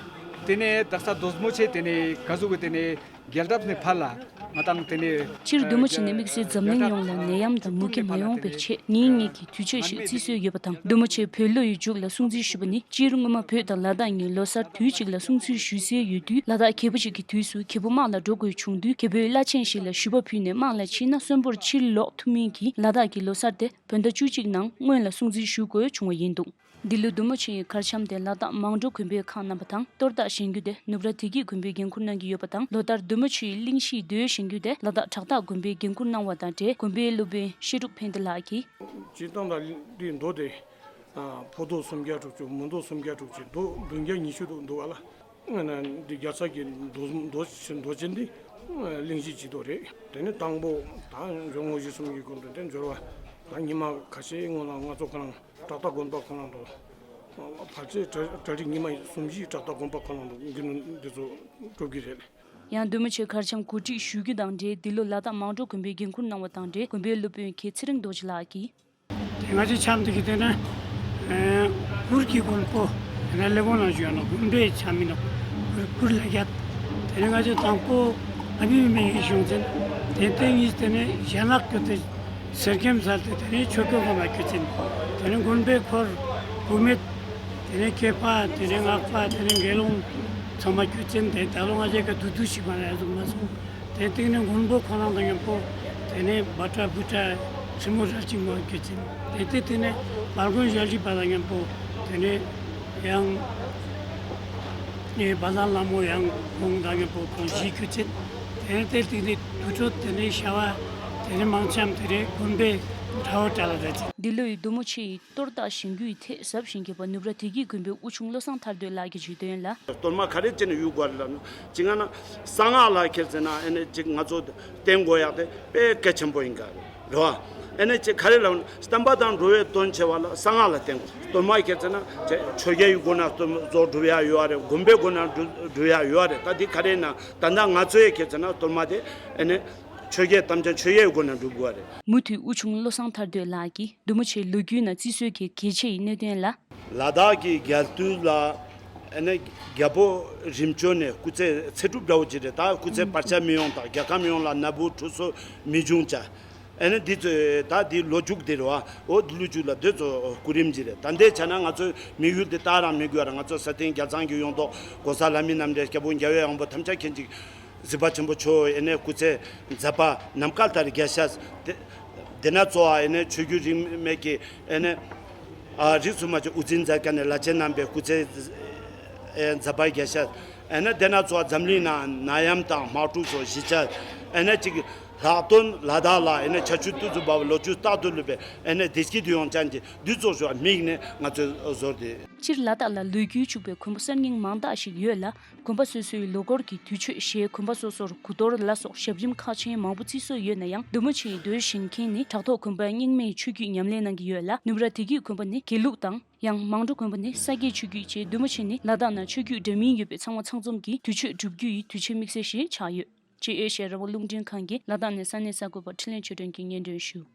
དེ་ནས་དག་ས་འདུས་མོ་ཆེ་དེ་ནས་ག་ཟུག་གི་དེ་ནས་རྒྱལ་རབས་ནས་ཕར་ལ་ང་དང་དེ་ནས། སྤྱིར་འདུས་མོ་ཆེ་ནི་དམིགས་བསལ་འཛམ་གླིང་ཡོངས་ལ་ནད་ཡམས་དང་མུ་གེ་མ་ཡོང་བའི་ཆེད་ངེས་ངེས་ཀྱི་དུས་ཆེན་ཞིག་བརྩི་སྲོལ་ཡོད་པ་དང་། འདུས་མོ་ཆེ་བོད་ལོ་ཡི་མཇུག་ལ་སྲུང་བརྩི་ཞུས་པ་ནི། སྤྱིར་སྔོན་མ་བོད་དང་ལ་དྭགས་གཉིས་ལོ་གསར་དུས་གཅིག་ལ་སྲུང་བརྩི་ཞུ་སྲོལ་ཡོད་དུས། ལ་དྭགས་རྒྱལ་པོ་ཞིག་གི་དུས་སུ་རྒྱལ་པོ་དམག་ལ་འགྲོ་དགོས་བྱུང་དུས། རྒྱལ་པོས་བླ་ཆེན་ཞིག་ལ་ཞུ་བ་ཕུལ་ནས་དམག་ལ་ཕྱིན་ན་གསོན་པོར་ཕྱིར་ལོག་ཐུབ་མིན་གྱིས། ལ་དྭགས་ཀྱི་ལོ་གསར་དེ་བོད་ཟླ་བཅུ་གཅིག་ནང་སྔོན་ལ་སྲུང་བརྩི་ཞུ་དགོས་བྱུང་བ་ཡིན་འདུག་འདི་ལོའི་འདུས་མོ་ཆེའི་གར་འཆམ་དེ་ལ་དྭགས་མང་གྲོ་དགོན་པའི་ཁང་གནང་བ་དང་། གཏོར་བརྡ་བཞེངས་རྒྱུ་དེ་ནུབ་ར་བདེ་སྐྱིད་དགོན་པས་འགན་འཁུར་གནང་གི་ཡོད་པ་དང་། ལོ་ལྟར་འདུས་མོ་ཆེའི་གླིང་བཞིའི་མདོས་བཞེངས་རྒྱུ་དེ་ལ་དྭགས་བྲག་བརྟག་དགོན་པས་འགན་འཁུར་གནང་བ་དང་འབྲེལ། དགོན་པའི་སློབ་དཔོན་བཤད་སྒྲུབ་ཕན་བདེ་ལགས་ཀྱིས། སྤྱིར་བཏང་ལ་འདིའི་མདོ་དེ། ཕོ་མདོ་སུམ་བརྒྱ་དྲུག་ཅུ། མོ་མདོ་སུམ་བརྒྱ་དྲུག་ཅུ། མདོ་བདུན་བརྒྱ་ཉི་ཤུ་དུ་འདུག་ག་ལ། འདི་རྒྱལ་ཚབ་ཀྱི་མདོ་མདོ་མདོ་ཆེན་འདི་གླིང་བཞི་སྤྱི་མདོ་རེད། དེ་ནས་དང་པོ་ད་འཇོལ་དངོས་གཞི་གསུམ་གྱི་སྐོར་དུ་དེ་འབྱོར་བ་ད་ཉི་མ་ཁ་ཤས་སྔོན་ལ་ང་ཚོ་ཁོ་རང་བྲག་བརྟག་དགོན་པ་ཁོ་རང་དུ་ཕལ་ཆེར་གྲ་གྲ་སྒྲིག་ཉི་མ་གསུམ་བཞི་བྲག་བརྟག་དགོན་པ་ཁོ་རང་དུ་དགེ་འདུན་འདི་ཚོ་སྒྲུབ་ཀྱི་རེད། ཡང་འདུས་མོ་ཆེ་གར་འཆམ་གོ་སྒྲིག་ཞུ་རྒྱུ་དང་འབྲེལ། འདི་ལོ་ལ་དྭགས་མང་གྲོ་དགོན་པས་འགན་འཁུར་གནང་བ་དང་འབྲེལ། དགོན་པའི་སློབ་དཔོན་ཁྱེད་ཚེ་རིང་རྡོ་རྗེ་ལགས་ཀྱིས། དེ་ང་ཚོའི་འཆམ་དེ་གི་དེ་ན་གུར་གྱི་མགོན་པོ། དེ་ན་ཀླད་ཀོར་ནང་བཞུགས་ཡོད་ན་དགོན་པའི་འཆམ་ཡིན་ན་གུར་གུར་ལ་རྒྱབ། དེ་ནས་ང་ཚོའི་དང་པོ་ཨ་མི་མི་ཡི་གཞུང་འཛིན། དེ་ལྟེ་གཉིས་དེ་ནས་ཞལ་ནག་གི་དེ་ཟེར་མཁན་མཚར་ཏེ་དེ་ནས་ཆོས་སྐྱོང་ཁོ་ན་རྒྱུ་ཅན། དེ་ནས་དགོན་པའི་འཁོར་བུད་མེད། དེ་ནས་སྐྱེས་པ། དེ་ནས་སྔགས་པ། དེ་ནས་དགེ་སློང་ཚང་མ་རྒྱུ་ཅན། དེ་ད་ལོ་ང་ཚོའི་ག་དུ་དུ་ཞིག་མ་རེད་ཟུག་མ་སོང་། དེ་སྟེང་ནས་མགོན་པོ་ཁོ་རང་དང་མཉམ་པོ། དེ་ནས་བྷ་དྲ་བྷུ་དྲ་ཁྲི་མོ་རལ་གཅིག་མ་སྐྱོད་ཅིང་། དེ་དེ་དེ་ནས་དམར་མགོན་ཞལ་གྱི་བ་དང་མཉམ་པོ། དེ་ནས་ཡང་ནས་བ་དང་ལྷ་མོ་ཡང་ཁོང་དང་མཉམ་པོ་ཁོང་བཞི་སྐྱོད་ཅིང་། དེ་ནས་དེ་དེ་ནས་དུར་ཁྲོད། དེ་ནས་ཤ་བ། དེ་ནས་མང་འཆམ། དེ་ནས་དགོན་པའི་གྲྭ་བ་གྲྭ་ལ་རེད། འདི་ལོ་ཡི་འདུས་མོ་ཆེ་ཡི་གཏོར་བརྡ་བཞེངས་རྒྱུ་ཡི་ཐད་ཟབ་ཞིང་རྒྱས་པ་ནུབ་ར་བདེ་སྐྱིད་དགོན་པའི་དབུ་ཆུང་བློ་བཟང་ཐར་འདོད་ལགས་ཀྱིས་བརྗོད་དོན་ལ། གཏོར་མ་ག་རེ་བྱས་ནས་གཡུག་དགོས་རེད་ལབ་ན། ཅི་ང་ན་གསང་སྔགས་ལ་ཁྱེར་ཟེར་ན་ཨེ་ནས་ཅིག་ང་ཚོ་བསྟེན་དགོས་ཡག་དེ་དཔེ་གལ་ཆེན་པོ་ཡིན་ག་རེད་བ། ཨེ་ནས་ཅེ་ག་རེ་ལབ་ན་བསྟན་པ་དང་འགྲོ་བའི་དོན་ཆེ་བ་ལ་གསང་སྔགས་ལ་བརྟེན་དགོས། གཏོར་མ་ཁྱེད་ཚེ་ན་ཅེ་ཆོས་རྒྱལ་ཡུལ་སྒོ་ན་གཏོར་མ་བཟོ་སྒྲུབ་ཡ་ཡོད་རེད། དགོན་པའི་སྒོ་ན་སྒྲུབ་སྒྲུབ་ཡ་ཡོད་རེད། ད་འདི་ག་རེ་ན་ད་ལྟ་ང་ཚོའི་ཁྱེད་ཚེ་ན་གཏོར་མ་དེ་ཨེ་ནས་ཆོས་རྒྱལ་དམ་ཅན་ཆོས་རྒྱལ་ཡུལ་སྒོ་ན་སྒྲུབ་དགོས་རེད། མུ་མཐུད་དབུ་ཆུང་བློ་བཟང་ཐར་འདོད་ལགས་ཀྱིས་འདུ་མོ་ཆེའི་ལོ་རྒྱུས་ནང་བརྩི་སྲོལ་གྱི་གལ་ཆེ་ཡི་གནད་དོན་ལ། ལ་དྭགས་ཀྱི་རྒྱལ་དུས་ལ་ཨ་ནི་རྒྱལ་པོ་རིམ་བྱོན་ནས་སྐུ་ཚེ་ཚེ་སྒྲུབ་འདྲ་བོ་ཅིག་རེད། ད་སྐུ་ཚེ་བར་ཆད་མི་ཡོང་དང་རྒྱལ་ཁམས་ཡོངས་ལ་ན་བུ་ཕྲུག་གསོ་མི་འབྱུང་བྱ། ཨ་ནི་འདི་ཚོས་ད་འདི་ལོ་རྒྱུས་འདི་རེད་བ། འོ་འདི་ལོ་རྒྱུས་ལ་འདི་ཚོ་སྐུ་རིམ་ཅིག་རེད། ད་འདི་བྱས་ན་ང་ཚོའི་དམིགས་ཡུལ་འདི་ད་རང་མི་དགོས་ར། ང་ཚོ་ས་སྟེང་རྒྱལ་ཚང་གི་ཡོང་ཐོག་གོ་ས་ལྷ་མི་རྣམས་འདྲ་སྐྱབས་མགོན་རྒྱལ་བའི་དབང་པོ་ཐམས་ཅད་མཁྱེན་ཅིག་གཟིགས་པ་ཆེན་པོ་མཆོག་ཨེ་ནས་སྐུ་ཚེ་མཛད་པ་ནམ་མཁའ་ལྟར་རྒྱས་ཤ། དེ་དེ་ན་གཙོ་བ་ཨེ་ནས་ཆོས་བརྒྱུད་རིས་མེད་ཀྱི་ཨེ་ནས་ཨ་རིས་སུ་མ་ཆད་དབུ་འཛིན་མཛད་མཁན་ནས་བླ་ཆེན་རྣམ་པའི་སྐུ་ཚེ་ཨེ་མཛད་པ་རྒྱས་ཤ། ཨེ་ནས་དེ་ན་གཙོ་བ་འཛམ་གླིང་ནང་ནད་ཡམས་དང་དམག་འཁྲུག་སོགས་ཞི་ཤ། ཨེ་ནས་གཅིག་ལྷག་དོན་ལ་དྭགས་ལ་ཨེ་ནས་བྱ་ཆུ་ཏི་རྫུ་བ་ལོ་རྒྱུས་རྟག་ཏུ་ལུས་པའི་ཨེ་ནས་བདེ་སྐྱིད་དུ་ཡོང་ཅན་གྱི་འདུས་ཚོགས་ཞུ་བ་དམིགས་ནས་ང་ཚོས་བཟོ་སྟེ། སྤྱིར་ལ་དྭགས་ལ་ལོ་རྒྱུས་བཅུག་པའི་དགོན་པ་གསར་རྙིང་མང་དག་ཞིག་ཡོད་ལ། དགོན་པ་སོ་སོའི་ལོ་འཁོར་གྱི་དུས་མཆོད་ཞེས་དགོན་པ་སོ་སོར་དགུ་གཏོར་ལ་སོགས་ཞབས་རིམ་ཁག་ཆེན་མང་པོ་བརྩི་སྲོལ་ཡོད་ན་ཡང་། འདུ་མོ་ཆེའི་མདོའི་བཞེངས་མཁན་ནི་བྲག་ཐོག་དགོན་པ་རྙིང་མའི་ཆོས་བརྒྱུད་ཉམས་ལེན་གནང་གི་ཡོད་ལ། ནུབ་ར་བདེ་སྐྱིད་དགོན་པ་ནི་དགེ་ལུགས་དང་། ཡང་མང་གྲོ་དགོན་པ་ནི་ས་སྐྱའི་ཆོས་བརྒྱུད་བཅས། འདུ་མོ་ཆེ་ནི་ལ་དྭགས་ནང་ཆོས་བརྒྱུད་འདྲ་མིན་ཡོད་པའི་ཚང་མ་ཚང་འཛོམས་ཀྱིས་དུས་མཆོད་སྒྲུབ་རྒྱུ་ཡི་དུས་ཆེན་དམིགས་བསལ་ཞིག་ཆགས་ཡོད། ཅེས་ཨེ་ཤ་ཡ་རང་དབང་རླུང་འཕྲིན་ཁང་གིས་ལ་དྭགས་ནས་ས་གནས་གསར་འགོད་པ་འཕྲིན་ལས་ཆོས་སྒྲོན་གྱིས་སྙན་སྒྲོན་ཞུ།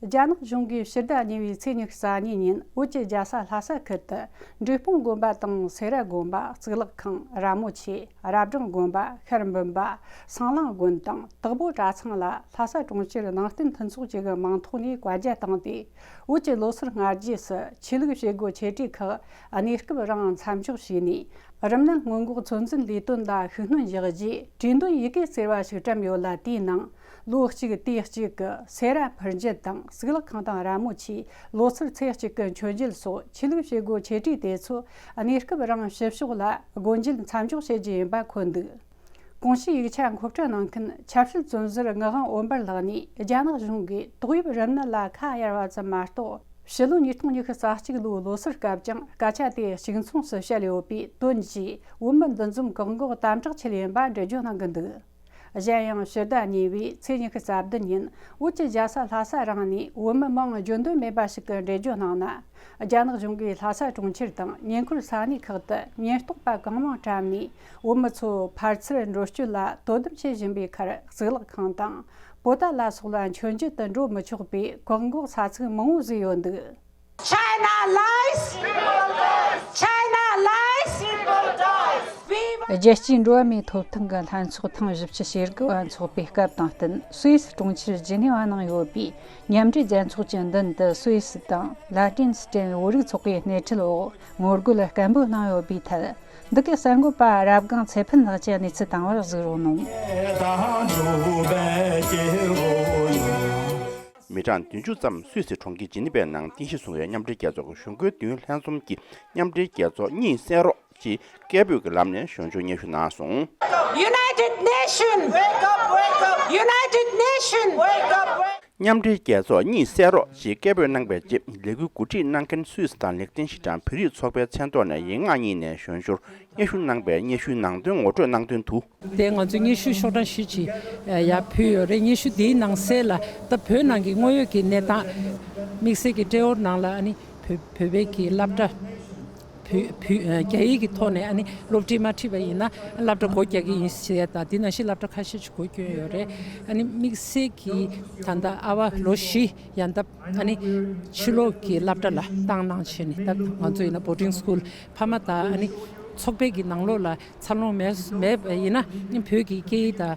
རྒྱ་ནག་གཞུང་གིས་ཕྱི་ཟླ་གཉིས་པའི་ཚེས་ཉི་ཤུ་རྩ་གཉིས་ཉིན་བོད་ཀྱི་རྒྱལ་ས་ལྷ་ས་ཁུལ་དུ་འབྲས་སྤུངས་དགོན་པ་དང་སེ་ར་དགོན་པ། གཙུག་ལག་ཁང་། ར་མོ་ཆེ། རབ་སྦྲང་དགོན་པ། ཤར་འབུམ་པ། སེང་གླིང་དགོན་དང་དྭགས་པོ་གྲྭ་ཚང་ལ་ལྷ་ས་གྲོང་ཁྱེར་ནང་བསྟན་མཐུན་ཚོགས་ཀྱི་མིང་ཐོག་ནས་བཀའ་རྒྱ་བཏང་སྟེ། བོད་ཀྱི་ལོ་སར་སྔ་རྗེས་སུ་ཆོས་ལུགས་བྱེད་སྒོ་ཆེ་གྲས་ཁག་གནས་སྐབས་རིང་མཚམས་འཇོག་བྱས་ནས། རིམས་ནད་སྔོན་འགོག་ཚོད་འཛིན་ལས་དོན་ལ་ཤུགས་སྣོན་རྒྱག་རྒྱུའི་གྲོས་འདོན་ཡི་གེ་ཟེར་བ་ཞིག་བཀྲམ་ཡོད་ལ། དེའི་ནང་ལོ་གཅིག་དུས་གཅིག་གི་སེ་ར་འཕུར་མཇལ་དང་། གཙུག་ལག་ཁང་དང་ར་མོ་ཆེའི་ལོ་སར་ཚེས་གཅིག་གི་མཆོད་མཇལ་སོགས་ཆོས་ལུགས་བྱེད་སྒོ་ཆེ་གྲས་དེ་ཚོ་གནས་སྐབས་རིང་ཕྱི་ཕྱོགས་ལ་སྒོ་འབྱེད་མཚམས་འཇོག་བྱེད་རྒྱུ་ཡིན་པ་འཁོད་འདུག་གོང་ཞུས་ཡིག་ཆ་མཁོ་སྤྲོད་གནང་མཁན་ཆབ་སྲིད་བཙོན་ཟུར་ངག་དབང་འོད་འབར་ལགས་ནས། རྒྱ་ནག་གཞུང་གིས་ཏོག་དབྱིབས་རིམས་ནད་ལ་ཁ་གཡར་བ་ཙམ་མ་གཏོགས། ཕྱི་ལོ་ཉིས་སྟོང་ཉི་ཤུ་རྩ་གཅིག་ལོའི་ལོ་སར་སྐབས་ཀྱང་སྐད་ཆ་དེ་གཅིག་མཚུངས་སུ་བཤད་ཡོད་པའི་དོན་གྱིས། བོད་མི་འདུ་འཛོམས་བཀག་འགོག་དམ་དྲག་ཆེད་ཡིན་པ་འགྲེལ་བརྗོད་གནང་གི་འདུག་གཞན་ཡང་ཕྱི་ཟླ་གཉིས་པའི་ཚེས་ཉི་ཤུ་རྩ་བདུན་ཉིན་བོད་ཀྱི་རྒྱལ་ས་ལྷ་ས་རང་ནས་བོད་མི་མིང་བརྗོད་འདོད་མེད་པ་ཞིག་གིས་འགྲེལ་བརྗོད་གནང་ན། རྒྱ་ནག་གཞུང་གིས་ལྷ་ས་གྲོང་ཁྱེར་དང་ཉེ་འཁོར་ས་གནས་ཁག་ཏུ་ཉེན་རྟོག་པ་གང་མང་བཀྲམ་ནས། བོད་མི་ཚོ་ཕར་ཚུར་འགྲོ་སྐྱོད་ལ་དོ་དམ་བྱེད་བཞིན་པའི་ཁར། གཙུག་ལག་ཁང་དང་པོ་ཏཱ་ལ་སོགས་ལ་མཆོད་མཇལ་དུ་འགྲོ་མི་ཆོག་པའི་བཀག་འགོག་ས་ཚིགས་མང་བོ་བཟོས་ཡོད་འདུག China lies! China lies! We will རྒྱལ་སྤྱིའི་འགྲོ་བ་མིའི་ཐོབ་ཐང་གི་ལྷན་ཚོགས་ཐེངས་བཞི་བཅུ་ཞེ་དགུ་བ་འཚོགས་པའི་སྐབས་དང་བསྟུན། སུད་སི་གྲོང་ཁྱེར་ཇི་ནི་ཝ་ནང་ཡོད་པའི་མཉམ་འབྲེལ་རྒྱལ་ཚོགས་ཀྱི་མདུན་དུ་སུད་སི་དང་ལ་ཏིན་སི་ཏན་བོད་རིགས་ཚོགས་པའི་སྣེ་ཁྲིད་འོག་ངོ་རྒོལ་སྐད་འབོད་གནང་ཡོད་པའི་ཐད། འདི་གའི་གསར་འགོད་པ་རབ་སྒང་ཚེ་ཕུན་ལགས་ཀྱིས་གནས་ཚུལ་དང་པོར་གཟིགས་རོགས་གནང་། མི་གྲངས་བདུན་ཅུ་ཙམ་སུད་སི་གྲོང་ཁྱེར་ཇི་ནི་ཝའི་ནང་རྟེན་གཞི་བཟུང་བའི་མཉམ་འབྲེལ་རྒྱལ་ཚོགས་ཀྱི་གཞུང་སྒོའི་མདུན་ལྷན་འཛོམས་ཀྱི་མཉམ་འབྲེལ་རྒྱལ་ཚོགས་གཉིད་སད་རོགས་ཅེས་སྐད་འབོད་ཀྱི་ལམ་ནས་ཞབས་ཞུ་སྙན་ཞུ་གནང་སོང་། United Nation! Wake up, wake up! United Nation! Wake up, wake up! མཉམ་འབྲེལ་རྒྱལ་ཚོགས་གཉིད་སད་རོགས་ཅེས་སྐད་འབོད་གནང་བའི་རྗེས། ལས་འགུལ་གོ་སྒྲིག་གནང་མཁན་སུད་སི་དང་ལིག་ཏེན་ཤི་ཊན་བོད་རིགས་ཚོགས་པའི་མཚན་ཐོག་ནས་ཡིག་ངག་གཉིས་ནས་ཞབས་ཞུར་སྙན་ཞུ་གནང་བའི་སྙན་ཞུའི་ནང་དོན་ངོ་སྤྲོད་གནང་དོན་དུ། དེ་ང་ཚོས་སྙན་ཞུ་ཤོག་གྲངས་བཞི་ཅིག་ཡར་ཕུལ་ཡོད་རེད། སྙན་ཞུ་དེའི་ནང་གསལ་ལ་ད་བོད་ནང་གི་དངོས་ཡོད་ཀྱི་གནས་སྟངས། དམིགས་བསལ་གྱི་ཏྲེ་ཧོར་ནང་ལ་ཨ་ནི་བོད་བོད་པའི་གི་སློབ་གྲྭ། བོད་བོད་རྒྱ་ཡིག་གི་ཐོག་ནས་ཨ་ནི་སློབ་ཁྲིད་མ་ཁྲིད་པ་ཡིན་ན་སློབ་གྲྭ་སྒོ་རྒྱག་གི་ཡིན་ཞེས་དང་། དེ་ནང་བཞིན་སློབ་གྲྭ་ཁ་ཤས་ཅིག་སྒོ་བསྐྱོན་ཡོད་རེད། ཨ་ནི་དམིགས་བསལ་གྱི་ད་ལྟ་ཨ་བ་ལོ་བཞི་ཡན་འདབ་ཨ་ནི་ཕྱི་ལོགས་ཀྱི་སློབ་གྲྭ་ལ་བཏང་གནང་བྱས་ནས། ད་ང་ཚོ་ཡིན་ན་boarding school ཕ་མ་དང་ཨ་ནི་ཚོགས་པའི་གི་ནང་ལོགས་ལ་འཚར་ལོངས་མེད་མེད་པ་ཡིན་ན་བོད་ཀྱི་སྐད་ཡིག་དང་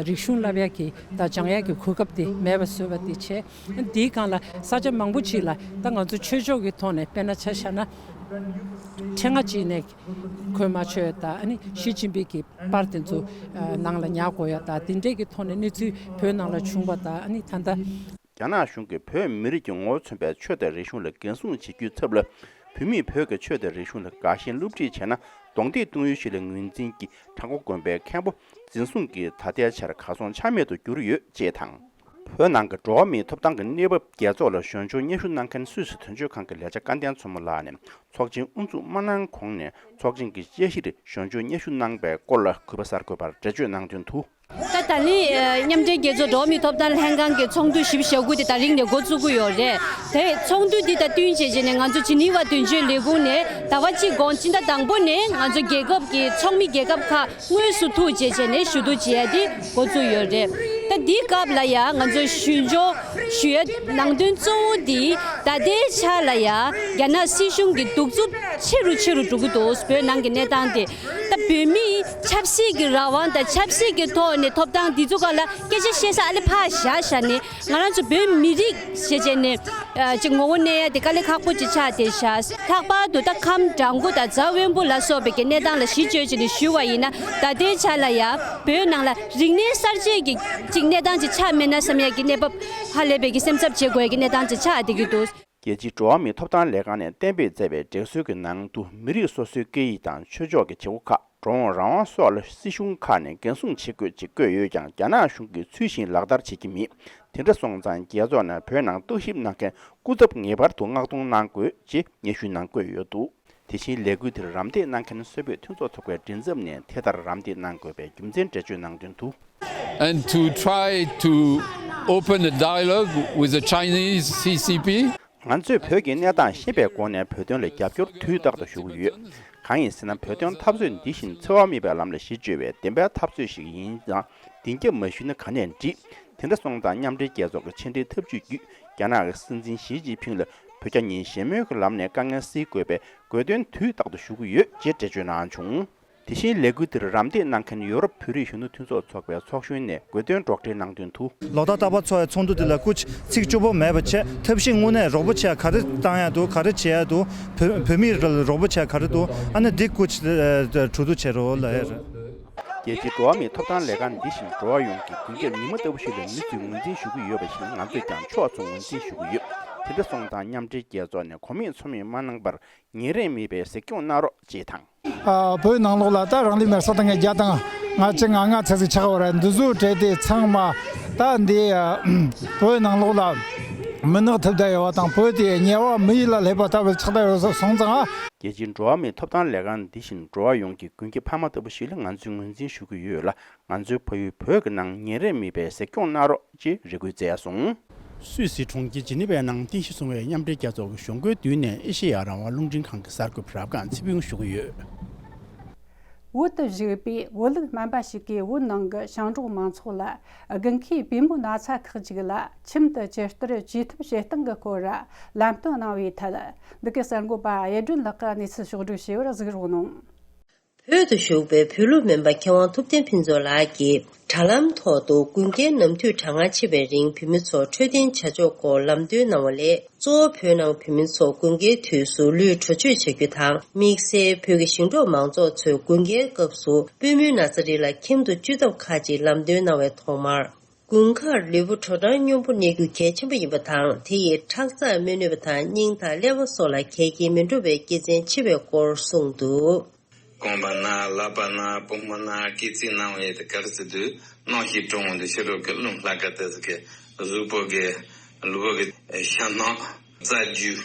རིག་གཞུང་བསླབ་ཡག་གི་དང་སྦྱང་ཡག་གི་གོ་སྐབས་དེ་མེད་པ་བཟོས་པ་དེ་བྱས། དེའི་སྒང་ལ་ས་ཆ་མང་པོ་ཅིག་ལ་ད་ང་ཚོ་ཆོས་ཕྱོགས་ཀྱི་ཐོག་ནས་དཔེར་ན་ཆ་བཞག་ན་ཕྲེང་བ་གཅིག་ནས་གོས་མ་ཆོད་ཡ་དང་། ཨ་ནི་ཞི་ཅིན་ཕིང་གི་པར་དེ་ཚོ་ནང་ལ་ཉར་དགོས་ཡ་དང་། དེ་འདྲས་ཀྱི་ཐོག་ནས་གནས་ཚུལ་བོད་ནང་ལ་བྱུང་བ་དང་། ཨ་ནི་ད་ལྟ། རྒྱ་ནག་གཞུང་གིས་བོད་མི་རིགས་ཀྱི་ངོ་བོ་མཚོན་པའི་ཆོས་དང་རིག་གཞུང་ལ་འགན་སྲུང་བྱེད་རྒྱུའི་ཚབ་ལ། བོད་མིས་བོད་ཀྱི་ཆོས་དང་རིག་གཞུང་ལ་དགའ་ཞེན་སློབ་ཁྲིད་བྱས་ན་གདོང་འདེད་གཏོང་ཡུལ་ཞིག་ལ་ངོས་འཛིན་གྱིས། བྲག་འགོ་དགོན་པའི་མཁན་པོ་འཛིན་བཟུང་གིས་ད་ལྟའི་ཆར་གར་སོང་ཆ་མེད་དུ་གྱུར་ཡོད་ཅེས་དང་། བོད་ནང་གི་འགྲོ་བ་མིའི་ཐོབ་ཐང་གི་གནས་བབ་རྒྱལ་ཚོགས་ལ་ཞབས་ཞུ་སྙན་ཞུ་གནང་མཁན་སུད་སི་དོན་གཅོད་ཁང་གི་ལས་བྱ་སྐལ་ལྡན་མཚོ་མོ་ལགས་ནས། ཚོགས་ཆེན་དབུ་འཛུགས་མ་གནང་གོང་ནས་ཚོགས་ཆེན་གྱི་དཔྱད་གཞིར་ཞབས་ཞུ་སྙན་ཞུ་གནང་བའི་སྐོར་ལ་གུས་པ་གསར་འགོད་པར་འགྲེལ་བརྗོད་གནང་དོན་དུ། ད་ ད་ལན་མཉམ་འབྲེལ་རྒྱལ་ཚོགས་འགྲོ་བ་མིའི་ཐོབ་ཐང་ལྷན་ཁང་གི་ཚོགས་འདུ་བཞི་བཅུ་ཞེ་དགུ་དེ་ད་རིང་ནས་འགོ་བཙུགས་ཀྱི་ཡོད་རེད། དེ་ཚོགས་འདུ་འདི་དང་བསྟུན་བྱས་བྱས་ནས་ང་ཚོ་ཇི་ནི་ཝ་དོན་གཅོད་ལས་ཁུངས་ནས་ཟླ་བ་གཅིག་གོང་སྤྱི་ཟླ་དང་པོ་ནས་ང་ཚོ་རྒྱལ་ཁབ་ཀྱི་ཚོགས་མི་རྒྱལ་ཁབ་ཁག་དངོས་སུ་ཐུག་བྱས་བྱས་ནས་ཞུ་གཏུག་བྱེད་ཡ་དེ་འགོ་བཙུགས་ཡོད་རེད། ད་འདིའི་སྐབས་ལ་ཡང་ང་ཚོ་ཞུ་འཇོག་ཞུ་ཡ་ནང་དོན་གཙོ་བོ་འདི་ད་ལྟའི་ཆ་ལ་ཡང་རྒྱ་ནག་སྲིད་གཞུང་གི་གདུག་རྩུབ་ཆེ་རུ་ཆེ་རུ་འགྲོ་གི་འདུག་བོད་ནང་གི་གནས་སྟངས་དེ། ད་བོད་མིའི་ཆབ་སྲིད་ཀྱི་རང་དབང་དང་ཆབ་སྲིད་ཀྱི་ཐོག་ནས་ཐོབ་ཐང་འདི་ཚོ་སྒང་ལ་སྐད་ཆ་བཤད་ས་ཨ་ལེ་ཕར་བཞག་བཞག་ནས་ང་རང་ཚོ་བོད་མི་རིགས་ཞེས་བྱས་ནས་ཅིག་ངོ་བོ་གནས་ཡ་དེ་དཀའ་ལས་ཁག་པོ་ཅིག་ཆགས་བསྡད་ཤག་ལྷག་པར་དུ་ད་ཁམས་བྲག་འགོ་དང་རྫ་དབོན་པོ་ལ་སོགས་པའི་གི་གནས་སྟངས་ལ་གཞི་བཅོལ་བྱས་ནས་ཞུས་པ་ཡིན་ན། ད་ལྟའི་ཆ་ལ་ཡ་བོད་ནང་ལ་རིག་གནས་གསར་བརྗེ་གི་ཅིག་གནས་སྟངས་ཅིག་ཆགས་མེད་ན་བསམ་ཡ་གི་གནས་བབ་ཧ་ལས་པའི་གི་སེམས་འཚབ་བྱེད་དགོས་ཡ་གི་གནས་སྟངས་ཅིག་ཆགས་བསྡད་ཀྱི་འདུག་རྒྱལ་སྤྱིའི་འགྲོ་བ་མིའི་ཐོབ་ཐང་ལས་ཁང་ནས་གཏན་འབེབས་མཛད་པའི་འགྲེལ་སྲོལ་གྱི་ནང་དུ་མི་རིགས་སོ་སོའི་སྐད་ཡིག་དང་ཆོས་ཕྱོགས་ཀྱི་བྱེད་སྒོ་ཁག་འགྲོ་འོང་རང་དབང་སོགས་ལ་སྲིད་གཞུང་ཁག་ནས་འགན་སྲུང་བྱེད་དགོས་ཅེས་བཀོད་ཡོད་ཀྱང་རྒྱ་ནག་གཞུང་གིས་ཚུལ་བཞིན་ལག་བསྟར་བྱེད་ཀྱི་མེད། དེ་འདྲ་སོང་ཙང་རྒྱལ་ཚོགས་ནས་བོད་ནང་རྟོག་ཞིབ་གནང་མཁན་སྐུ་ཚབ་ངེས་པར་དུ་མངགས་གཏོང་གནང་དགོས་ཅེས་སྙན་ཞུ་ནང་བཀོད་ཡོད་འདུག་དེ་བཞིན་ལས་འགུལ་དེར་རམ་འདེགས་གནང་མཁན་སུད་བོད་མཐུན་ཚོགས་ཚོགས་པའི་མགྲིན་ཚབ་ནས་དེ་ལྟར་རམ་འདེགས་གནང་དགོས་པའི་རྒྱུ་མཚན་འགྲེལ་བརྗོད་གནང་དོན་དུ། And to try to open a dialogue with the Chinese C C P. ང་ཚོས་བོད་ཀྱི་གནས་སྟངས་ཤེས་པའི་སྒོ་ནས་བོད་དོན་ལ་རྒྱབ་སྐྱོར་དུས་རྟག་ཏུ་ཞུ་གི་ཡོད། གང་ཡིན་ཟེར་ན་བོད་དོན་འཐབ་རྩོད་འདི་བཞིན་འཚེ་བ་མེད་པའི་ལམ་ལ་གཞི་བཅོལ་བའི་བདེན་པའི་འཐབ་རྩོད་ཞིག་ཡིན་ཙང་བདེན་རྒྱབ་མ་ཞུས་ན་ག་ནས་འགྲིག་དེ་འདྲ་སོང་ཙང་མཉམ་འབྲེལ་རྒྱལ་ཚོགས་ཀྱི་ཕྱི་འབྲེལ་ཐབས་ཇུས་བརྒྱུད་རྒྱ་ནག་གི་སྲིད་འཛིན་ཞི་ཅིན་ཕིང་ལ་བོད་རྒྱ་གཉིས་ཞི་མོལ་གྱི་ལམ་ནས་དཀའ་ངལ་སེལ་དགོས་པའི་དགོས་འདུན་དུས་རྟག་ཏུ་ཞུ་གི་ཡོད་ཅེས་འགྲེལ་བརྗོད་གནང་བྱུང་། དེ་བཞིན་ལས་འགུལ་དེར་རམ་འདེགས་གནང་མཁན་ཡོ་རོབ་བོད་རིགས་གཞོན་ནུ་མཐུན་ཚོགས་ཚོགས་པའི་ཚོགས་གཞོན་ནས་དགོས་འདུན་སྒྲོག་འགྲེལ་གནང་དོན་དུ། ལོ་ལྟར་རྟག་པར་འཚོགས་པའི་ཚོགས་འདུ་འདི་ལ་སྐུ་ཚིག་སྐྱོ་པོ་མེད་པ་བྱས། ཐབས་ཤེས་དངོས་གནས་རོགས་པ་བྱས་ག་རེ་བཏང་ཡ་འདུག་ག་རེ་བྱེད་ཡ་འདུག་བོད་བོད་མིར་རོགས་པ་བྱས་ག་རེ་འདུག་ཨ་ནི་འདི་སྐུ་ཚིག་གྲོས་བསྡུར་བྱེད་རོགས་ལ་ཡ་རེད། རྒྱལ་སྤྱིའི་འགྲོ་བ་མིའི་ཐོབ་ཐང་ལས་ཁང་འདི་བཞིན་འགྲོ་བ་ཡོངས་ཀྱི་མགོན་སྐྱབས་ཉི་མ་ལྟ་བུ་ཞིག་ལ་མི་ཚོས་ངོས་འཛིན་ཞུ་གི་ཡོད་པ་བཞིན་ང་ཚོས་ཀྱང་ཕྱོགས་མཚུངས་ངོས་འཛིན་ཞུ་གི་ཡོད། དེ་འདྲ་སོང་ཙང་མཉམ་འབྲེལ་རྒྱལ་ཚོགས་ནས་གོ་མེད་ཚོར་མེད་མ་གནང་པར་ཉིན་རེ་མེད་པའི་གཟིགས་སྐྱོང་གནང་རོགས་ཅེས་དང་། ཨ། བོད་ནང་ལོགས་ལ་ད་རང་ལུས་མེར་སྲེག་བཏང་མཁན་བརྒྱ་དང་ང་གཅིག་ང་ལྔ་ཙམ་ཞིག་ཆགས་པ་རེད། འདི་ཚོའི་གྲས་དེ་ཚང་མ་ད་འདི་བོད་ནང་ལོགས་ལ་མི་ནག་ཐེབས་བསྡད་ཡོད་པ་དང་བོད་དེ་དམྱལ་བ་མི་ཡུལ་ལ་སླེབས་པ་ལྟ་བུ་ཆགས་བསྡད་ཡོད་སོང་ཙང་། རྒྱལ་སྤྱིའི་འགྲོ་བ་མིའི་ཐོབ་ཐང་ལས་ཁང་འདི་བཞིན་འགྲོ་བ་ཡོངས་ཀྱི་མགོན་སྐྱབས་ཕ་མ་ལྟ་བུ་ཞིག་ལ་ང་ཚོས་ངོས་འཛིན་ཞུ་གི་ཡོད་ལ། ང་ཚོའི་ཕ་ཡུལ་བོད་ཀྱི་ནང་ཉིན་རེ་མེད་པའི་གཟིགས་སྐྱོང་གནང་རོགས་ཅེས་རེ་སྐུལ་བསྩལ་སོང་། སུད་སི་གྲོང་ཁྱེར་ཇི་ནི་ཝའི་ནང་རྟེན་གཞི་བཟུང་བའི་མཉམ་འབྲེལ་རྒྱལ་ཚོགས་ཀྱི་གཞུང་སྒོའི་མདུན་ནས་ཨེ་ཤེ་ཡ་རང་དབང་རླུང་འཕྲིན་ཁང་གི་གསར་འགོད་པ་རབ་སྒང་ཚེ་ཕུན་ཞུ་གི་ཡོད། བོད་དུ་བཞུགས་པའི་བོད་ལུགས་སྨན་པ་ཞིག་གིས་བོད་ནང་གི་ཞིང་འབྲོག་མང་ཚོགས་ལ་དགུན་ཁའི་པུས་མོའི་ན་ཚ་ཁག་ཅིག་ལ་ཁྱིམ་དུ་ཇི་ལྟར་བཅོས་ཐབས་བྱེད་སྟངས་ཀྱི་སྐོར་ལ་ལམ་སྟོན་གནང་བའི་ཐད། འདི་གའི་གསར་འགོད་པ་གཡུ་སྒྲོན་ལགས་ཀྱིས་གནས་ཚུལ་ཕྱོགས་བསྒྲིགས་བྱས་པར་གཟིགས་རོགས་གནང་། བོད་དུ་བཞུགས་པའི་བོད་ལུགས་སྨན་པ་མཁས་དབང་ཐུབ་བསྟན་ཕུན་ཚོགས་ལགས་ཀྱིས་དྲ་ལམ་ཐོག་ཏུ་དགུན་ཁའི་ནམ་དུས་གྲང་ངར་ཆེ་བའི་རིང་བོད་མི་ཚོ་འཕྲོད་བསྟེན་བྱ་ཕྱོགས་སྐོར་ལམ་སྟོན་གནང་བ་ལས། གཙོ་བོ་བོད་ནང་བོད་མི་ཚོ་དགུན་ཁའི་དུས་སུ་ལུས་དྲོད་བཅོས་བྱ་རྒྱུ་དང་། དམིགས་བསལ་བོད་ཀྱི་ཞིང་འབྲོག་མང་ཚོགས་ཚོས་དགུན་ཁའི་སྐབས་སུ་པུས་མོའི་ན་ཚ་རིགས་ལ་ཁྱིམ་དུ་བཅོས་ཐབས་ཁག་ཅིག་ལམ་སྟོན་གནང་བའི་ཐོག་མར། དགུན་ཁར་ལུས་པོ་དྲོ་གྲང་སྙོམས་པོ་གནས་རྒྱུ་གལ་ཆེན་པོ་ཡིན་པ་དང་། དེ་ཡིས་ཁྲག་འཛག་མི་ནུས་པ་དང་སྙིང་དང་ཀླད་པ་སོགས་ལ་གལ་རྐྱེན་མི་འགྲོ་བའི་དཀའ་ཚེགས་ཆེ་བའི་སྐོར་གསུངས་འདུག། རྐང་པ་ན། ལག་པ་ན། པུས་མོ་ན། སྐེ་ཚེ་ན་བ་ཡོད་དེ་ག་རེ་ཟེར་དུས་རྣག་ཤི་གྲང་འོང་དུས་ཕྱི་རོལ་གྱི་རླུང་ལྷགས་ཀ་དེ་ཟེར་གི་གཟུགས་པོ་གི་ལུས་པོ་གི་ཤ་རྣག་རྩ་རྒྱུས་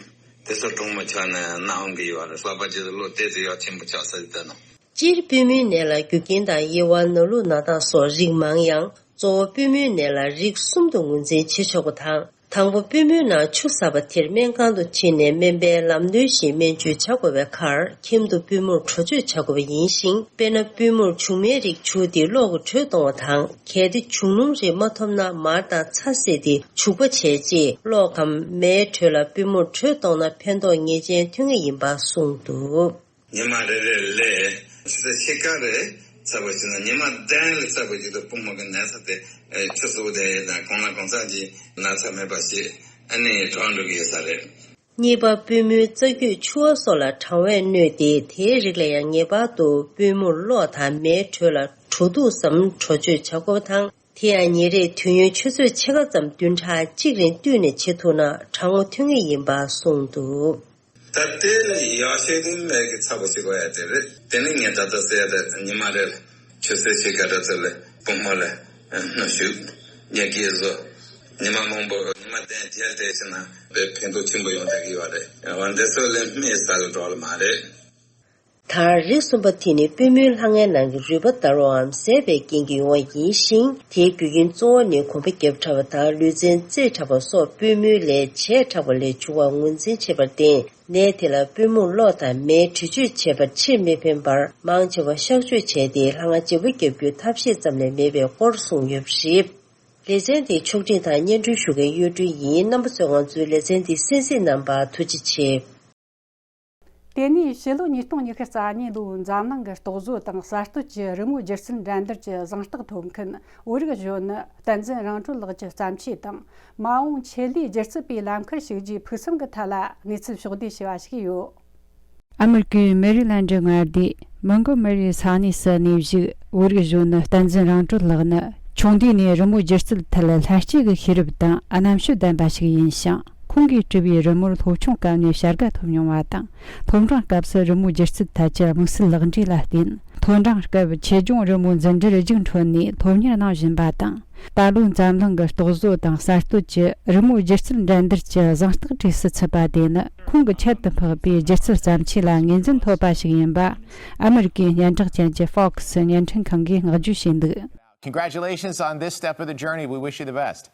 དེ་ཚོ་གྲང་མོ་ཆགས་ནས་ན་འོང་གི་ཡོད་རེད། ལྷག་པ་ཅིག་ལོ་དེ་ཚོ་ཡག་ཆེན་པོ་ཆགས་ས་རེད་ད་ནོ། སྤྱིར་པུས་མོའི་ནད་ལ་རྒྱུ་རྐྱེན་དང་དབྱེ་བ་ནང་ལུགས་ནང་དག་སོགས་རིགས་མང་ཡང་། གཙོ་བོ་པུས་མོའི་ནད་ལ་རིགས་གསུམ་དུ་ངོས་འཛིན་བྱེད་ཆོག་པ་དང་། དང་པོ་པུས་མོའི་ནང་ཆུ་ཟགས་པ་དེར་སྨན་ཁང་དུ་ཕྱིན་ནས་སྨན་པའི་ལམ་སྟོན་བཞིན་སྨན་བཅོས་བྱ་དགོས་པའི་ཁར་ཁྱིམ་དུ་པུས་མོར་དྲོད་བཅོས་བྱ་དགོས་པ་ཡིན་ཞིང་། དཔེར་ན་པུས་མོར་ཆུང་མའི་རིགས་བྱུགས་ཏེ་གློག་གི་དྲོད་གཏོང་བ་དང་། གལ་ཏེ་ཆུ་སྣུམ་རིགས་མ་ཐོབ་ན་མར་དང་ཚྭ་བསྲེས་ཏེ་བྱུག་པ་བྱས་རྗེས་གློག་གམ་མེའི་དྲོད་ལ་པུས་མོར་དྲོད་གཏོང་ན་ཕན་ཐོགས་ངེས་ཅན་ཐོན་ངེས་ཡིན་པ་གསུངས་འདུག། ཉི་མ་རེ་རེ་ལ་ཆུ་ཚོད་ཕྱེད་ཀ་རེ་ཚ་པོ་བྱུང་ན་ཉི་མ་བདུན་ལ་ཚ་པོ་བྱུང་དུས་པུས་མོ་གི་ན་ཚ་དེ་ཆུ་བཙོ་དེ་དང་གང་ལ་གང་འཚམ་གྱི་ན་ཚ་མེད་པ་ཞིག་ཨ་ནི་དྲག་འགྲོ་གི་ཡོད་ས་རེད། གཉིས་པ་པུས་མོའི་རྩ་རྒྱུས་ཆུ་བ་སོགས་ལ་གྲང་བས་གནོད་དེ་དེའི་རིགས་ལ་ཡང་ངེས་པར་དུ་པུས་མོར་གློག་དང་མེའི་དྲོད་ལ་དྲོ་བདུག་ཙམ་དྲོད་བཅོས་བྱ་དགོས་པ་དང་། དེ་ཡང་ཉིན་རེར་དུས་ཡུན་ཆུ་ཚོད་ཕྱེད་ཀ་ཙམ་བདུན་ཕྲག་གཅིག་རིང་བཏུས་ནས་བྱེད་ཐུབ་ན་གྲང་མོ་ཐོན་ངེས་ཡིན་པ་གསུངས་འདུག། ད་ལྟའི་ཡག་ཤོས་དེ་མེ་གི་ཚ་པོ་ཞིག་དགོས་ཡ་དེ་རེད། དེ་ནི་ངས་ད་ལྟ་ཟེར་ཡ་དེ་ཉི་མ་རེར་ཆུ་ཚོད་ཕྱེད་ཀ་རེ་ཙམ་ལ་པུས་མོ་ལ་སྣུམ་བྱུག་ཉལ་གི་བཟོ། ཉི་མ་མང་པོ་ཉི་མ་བདུན་བརྒྱད་དེ་ཕྱིན་ན་དཔེ་ཕན་ཐོགས་ཆེན་པོ་ཡོང་བསྡད་ཀྱི་ཡོད་རེད། འོ་འདི་ཚོ་ལས་སྨན་ཟ་གི་འགྲོ་ལ་མ་རེད། མཐར་རིགས་གསུམ་པ་དེ་ནི་པུས་མོའི་ལྷ་ངན་ནང་གི་རུས་པ་འདར་བའམ་ཟད་པའི་རྐྱེན་གྱིས་ཡོང་བ་ཡིན་ཞིང་། དེའི་རྒྱུ་རྐྱེན་གཙོ་བོ་ནི་གོམ་པ་བརྒྱབ་ཕྲ་བ་དང་ལུས་རྩལ་རྩེ་ཕྲ་བ་སོགས་པུས་མོའི་ལས་བྱས་དྲགས་པ་ལས་བྱུང་བར་ངོས་འཛིན་བྱེད་པར་བརྟེན། ནད་དེ་ལ་པུས་མོར་གློ་དང་མེའི་དྲི་ཆུས་བྱེད་པར་ཕྱིར་མི་ཕན་པར། མང་ཆེ་བ་གཤག་བཅོས་བྱས་ཏེ་ལྷ་ང་བརྗེ་པོ་བརྒྱབ་རྒྱུའི་ཐབས་ཤེས་ཙམ་ལས་མེད་པའི་སྐོར་གསུངས་ཡོད་པ་རེད། ལེ་ཚན་འདི་ཕྱོགས་སྒྲིག་དང་སྙན་སྒྲོན་ཞུ་མཁན་གཡུ་སྒྲོན་ཡིན། རྣམ་པ་ཚོས་ང་ཚོའི་ལེ་ཚན་འདི་གསན་གཟིགས་གནང་བར་ཐུགས་རྗེ་ཆེ། དེ་ནས་ཕྱི་ལོ་ཉིས་སྟོང་ཉི་ཤུ་རྩ་གཉིས་ལོའི་འཛམ་གླིང་གི་རྟོག་བཟོ་དང་གསར་གཏོད་ཀྱི་རི་མོའི་སྒྱུ་རྩལ་འགྲན་བསྡུར་གྱི་གཟེངས་རྟགས་ཐོབ་མཁན་བོད་རིགས་གཞོན་ནུ་བསྟན་འཛིན་རང་གྲོལ་ལགས་ཀྱི་བརྩམས་ཆོས་དང་། མ་འོངས་ཆེད་ལས་སྒྱུ་རྩལ་པའི་ལམ་ཁར་ཞུགས་རྒྱུའི་ཕུགས་བསམ་གྱི་ཐད་ལ་གནས་ཚུལ་ཕྱོགས་བསྡུས་ཞུ་བ་ཞིག་ཡོད། ཨ་མེ་རི་ཀའི་མེ་རི་ལན་ཌི་མངའ་སྡེའི་མོན་གྷོ་མེ་རི་ས་གནས་སུ་གནས་བཞུགས་བོད་རིགས་གཞོན་ནུ་བསྟན་འཛིན་རང་གྲོལ་ལགས་ནི་ཆུང་དུས་ནས་རི་མོ་སྒྱུ་རྩལ་ཐད་ལྷན་སྐྱེས་ཀྱི་ཤེས་རབ་དང་རྣམ་དཔྱོད་ལྡན་པ་ཞིག་ཡིན་ཞིང་། ཁོང་གིས་བྲིས་པའི་རི་མོར་སློབ་ཆུང་སྐབས་ནས་བྱ་དགའ་ཐོབ་མྱོང་བ་དང་། སློབ་འབྲིང་སྐབས་སུ་རི་མོ་སྒྱུ་རྩལ་ཐད་ཀྱི་དམིགས་བསལ་ལག་འབྲས་ལ་བརྟེན། མཐོ་འབྲིང་སྐབས་ཆེད་སྦྱོང་རི་མོ་འཛིན་གྲྭར་རྒྱུགས་འཕྲོད་ནས་སློབ་གཉེར་གནང་བཞིན་པ་དང་། ད་ལོའི་འཛམ་གླིང་གི་རྟོག་བཟོ་དང་གསར་གཏོད་ཀྱི་རི་མོ་སྒྱུ་རྩལ་འགྲན་བསྡུར་གྱི་གཟེངས་རྟགས་གྲས་སུ་ཚུད་པ་དེ་ནི་ཁོང་གི་ཁྱད་དུ་འཕགས་པའི་སྒྱུ་རྩལ་བརྩམས་ཆོས་ལ་ངོས་འཛིན་ཐོབ་པ་ཞིག་ཡིན་པ། ཨ་མེ་རི་ཀའི་སྙན་གྲགས་ཅན་གྱི་Fox་བརྙན་འཕྲིན་ཁང་གིས་བསྔགས་བརྗོད་བྱས་འདུག Congratulations on this step of the journey. We wish you the best.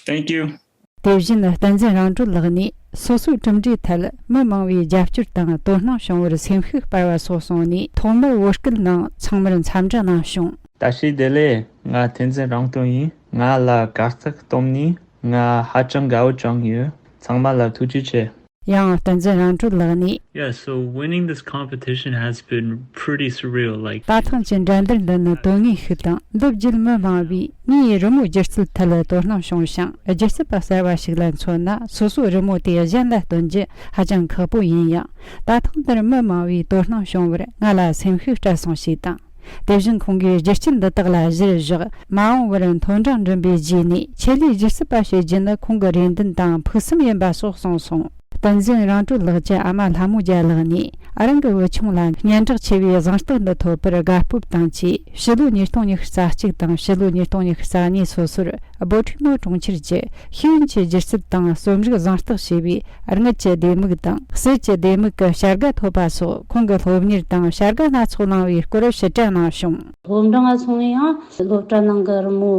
Thank you. དེ་བཞིན་བསྟན་འཛིན་རང་གྲོལ་ལགས་ནས་སོ་སོའི་གྲུབ་འབྲས་ཐད་མི་མང་བའི་རྒྱབ་སྐྱོར་དང་དོ་སྣང་བྱུང་བར་སེམས་ཤུགས་སྤར་བ་སོགས་གསུངས་ནས། ཐོག་མར་བོད་སྐད་ནང་ཚང་མར་འཚམས་འདྲི་གནང་བྱུང་། བཀྲ་ཤིས་བདེ་ལེགས། ང་བསྟན་འཛིན་རང་གྲོལ་ཡིན། ང་ལ་གར་སྟེགས་བཏོན་ནས་ང་ཧ་ཅང་དགའ་བོ་བྱུང་ཡོད། ཚང་མ་ལ་ཐུགས་རྗེ་ཆེ། ཡང་བསྟན་འཛིན་རང་གྲོལ་ལགས་ནས། Yeah, so winning this competition has been pretty surreal. Like, ད་ཐེངས་ཀྱི་འགྲན་བསྡུར་འདི་ནི་དོན་དངོས་ཤིག་དང་། འདི་བརྒྱུད་མི་མང་བས་ངའི་རི་མོ་སྒྱུ་རྩལ་ཐད་དོ་སྣང་བྱུང་ཞིང་། སྒྱུ་རྩལ་པ་གསར་བ་ཞིག་ལ་མཚོན་ན། སོ་སོའི་རི་མོ་དེ་གཞན་ལ་སྟོན་རྒྱུ་ཧ་ཅང་ཁག་པོ་ཡིན་ཡང་། ད་ཐེངས་འདིར་མི་མང་བས་དོ་སྣང་བྱུང་བར་ང་ལ་སེམས་ཤུགས་སྤྲད་སོང་ཞེས་དང་། དེ་བཞིན་ཁོང་གིས་རྒྱུ་རྐྱེན་འདི་དག་ལ་གཞིར་བཞག་མ་འོངས་པར་མཐོ་འབྲིང་འགྲིམ་པའི་རྗེས་ནས་ཆེད་ལས་སྒྱུ་རྩལ་པ་བྱེད་རྒྱུ་ནི་ཁོང་གི་རེ་འདུན་དང་ཕུགས་བསམ་ཡིན་པ་སོགས་གསུངས་སོང་། བསྟན་འཛིན་རང་གྲོལ་ལགས་ཀྱི་ཨ་མ་ལྷ་མོ་རྒྱལ་ལགས་ནས་རང་གི་བུ་ཆུང་ལ་སྙན་གྲགས་ཆེ་བའི་གཟེངས་རྟགས་འདི་ཐོབ་པར་དགའ་སྤོབས་དང་བཅས། ཕྱི་ལོ་ཉིས་སྟོང་ཉི་ཤུ་རྩ་གཅིག་དང་ཕྱི་ལོ་ཉིས་སྟོང་ཉི་ཤུ་རྩ་གཉིས་སོ་སོར་སྦོ་ཊི་མོ་གྲོང་ཁྱེར་གྱི་ཤེས་ཡོན་གྱི་སྒྱུ་རྩལ་དང་རྩོམ་རིག་གཟེངས་རྟགས་ཞེས་པའི་དངུལ་གྱི་ལྡེ་མིག་དང་། གསེར་གྱི་ལྡེ་མིག་གི་བྱ་དགའ་ཐོབ་པ་སོགས། ཁོང་གི་སློབ་གཉེར་དང་བྱ་དགའ་སྣ་ཚོགས་གནང་བའི་སྐོར་ཕྱིར་དྲན་གནང་བྱུང་། སློབ་འབྲིང་ང་སོང་ནས་ཡང་སློབ་གྲྭ་ནང་གི་རི་མོ་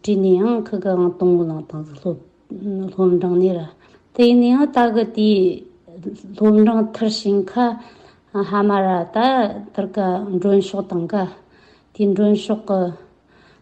བྲིས་ནས་ཡང་ཁི་གེ་ཨང་དང་པོ་བླངས་བཏང་། སློབ་སློབ་འབྲིང་ནས་ར། དེ་ནས་ཡང་ད་གི་དེའི་སློབ་འབྲིང་མཐར་ཕྱིན་ཁ་ཧ་མ་ར་ད་དར་ག་མགྲོན་ཤོག་དང་ག་དེའི་མགྲོན་ཤོག་གི་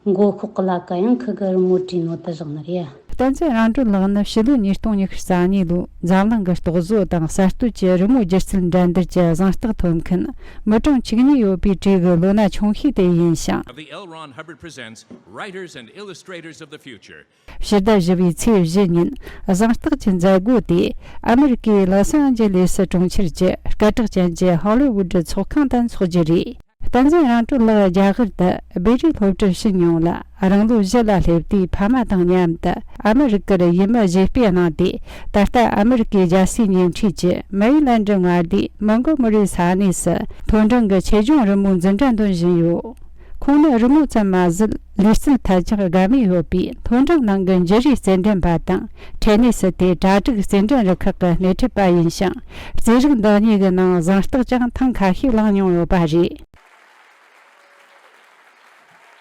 མགོ་ཁོག་གི་ལ་ཀ་ཡང་ཁི་གི་རི་མོ་བྲིས་ནོ་དེ་བཞག་ནི་རེད། བསྟན་འཛིན་རང་གྲོལ་ལགས་ནི་ཕྱི་ལོ་ཉིས་སྟོང་ཉི་ཤུ་རྩ་གཉིས་ལོའི་འཛམ་གླིང་གི་རྟོག་བཟོ་དང་གསར་གཏོད་ཀྱི་རི་མོ་སྒྱུ་རྩལ་འགྲན་བསྡུར་གྱི་གཟེངས་རྟགས་ཐོབ་མཁན་མི་གྲངས་བཅུ་གཉིས་ཡོད་པའི་གྲས་ཀྱི་ལོ་ན་ཆུང་ཤོས་དེ་ཡིན་ཞིང་། Of the L. Ron Hubbard Presents Writers and Illustrators of the Future. ཕྱི་ཟླ་བཞི་པའི་ཚེས་བཞི་ཉིན་གཟེངས་རྟགས་ཀྱི་མཛད་སྒོ་དེ་ཨ་མེ་རི་ཀའི་ལོ་སི་ཨན་ཇེ་ལེ་སི་གྲོང་ཁྱེར་གྱི་སྐད་གྲགས་ཅན་གྱི་ཧོ་ལི་ཝུད་ཚོགས་ཁང་དུ་འཚོགས་རྒྱུ་རེད། བསྟན་འཛིན་རང་གྲོལ་ལགས་རྒྱ་གར་དུ་བོད་རིགས་སློབ་གྲྭར་ཕྱིན་མྱོང་ལ། རང་ལོ་བཞི་ལ་སླེབས་དུས་ཕ་མ་དང་མཉམ་དུ་ཨ་མེ་རི་ཀར་ཡུལ་མི་བཞེས་སྤོས་གནང་སྟེ། ད་ལྟ་ཨ་མེ་རི་ཀའི་རྒྱལ་སའི་ཉེ་འཁྲིས་ཀྱི་མེ་རི་ལན་ཌི་མངའ་སྡེའི་མོན་གྷོ་མི་རི་ས་གནས་སུ་མཐོ་འབྲིང་གི་ཆེད་སྦྱོང་རི་མོའི་འཛིན་གྲྭ་འདོན་བཞིན་ཡོད། ཁོང་ནི་རི་མོ་ཙམ་མ་ཟད། ལུས་རྩལ་ཐད་ཀྱང་དགའ་མོས་ཡོད་པས། མཐོ་འབྲིང་ནང་གི་འགྱུར་རིས་རྩེད་འགྲན་པ་དང་། ཁྲེ་ནེ་སི་ཏེ་གྲ་སྒྲིག་རྩེད་འགྲན་རུ་ཁག་གི་སྣེ་ཁྲིད་པ་ཡིན་ཞིང་། རྩེད་རིགས་འདི་གཉིས་ཀྱི་ནང་གཟེངས་རྟགས་ཀྱང་ཐེངས་ཁ་ཤས་བླངས་མྱོང་ཡོད་པ་རེད།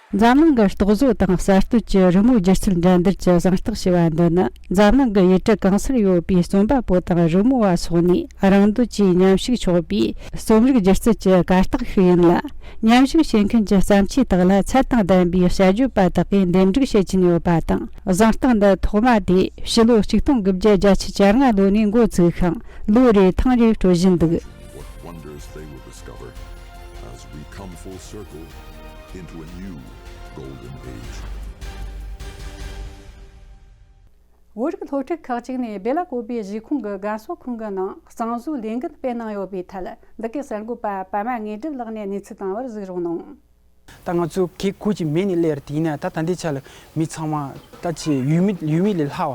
འཛམ་གླིང་གི་རྟོག་བཟོ་དང་གསར་གཏོད་ཀྱི་རི་མོའི་སྒྱུ་རྩལ་འགྲན་བསྡུར་གྱི་གཟེངས་རྟགས་ཞེས་པ་འདི་ནི། འཛམ་གླིང་གི་ཡུལ་གྲུ་གང་སར་ཡོད་པའི་རྩོམ་པ་པོ་དང་རི་མོ་བ་སོགས་ནས་རང་འདོད་ཀྱིས་མཉམ་ཞུགས་ཆོག་པའི་རྩོམ་རིག་སྒྱུ་རྩལ་གྱི་གར་སྟེགས་ཤིག་ཡིན་ལ། མཉམ་ཞུགས་བྱེད་མཁན་གྱི་བརྩམས་ཆོས་དག་ལ་ཚད་དང་ལྡན་པའི་དཔྱད་བརྗོད་པ་དག་གིས་འདེམས་སྒྲུག་བྱེད་ཀྱིན་ཡོད་པ་དང་། གཟེངས་རྟགས་འདི་ཐོག་མ་དེ་ཕྱི་ལོ་ཆིག་སྟོང་དགུ་བརྒྱ་བརྒྱད་ཅུ་གྱ་ལྔ་ལོ་ནས་འགོ་བཙུགས་ཤིང་། ལོ་རེ་ཐེངས་རེ་སྤྲོད་བཞིན་འདུག What wonders they will discover as we come full circle into a new golden age. བོད་རིགས་སློབ་ཕྲུག་ཁག་ཅིག་ནས་སྦེ་ལ་ཀོ་པའི་གཞིས་ཁོངས་ཀྱི་རྒན་གསོ་ཁང་གི་ནང་གཙང་བཟོའི་ལས་འགུལ་སྤེལ་གནང་ཡོད་པའི་ཐད། འདི་གའི་གསར་འགོད་པ་པད་མ་དངོས་གྲུབ་ལགས་ནས་གནས་ཚུལ་བཏང་བར་གཟིགས་རོགས་གནང་། ད་ང་ཚོ་གེ་ཁོ་ཅིག་མེད་ནས་སླེབས་རེད། དེ་ཡིན་ན་ད་ད་འདི་ཆ་ལ་མི་ཚང་མ་ད་ཅི་ཡུལ་མི་ཡུལ་མི་ལས་ལྷག་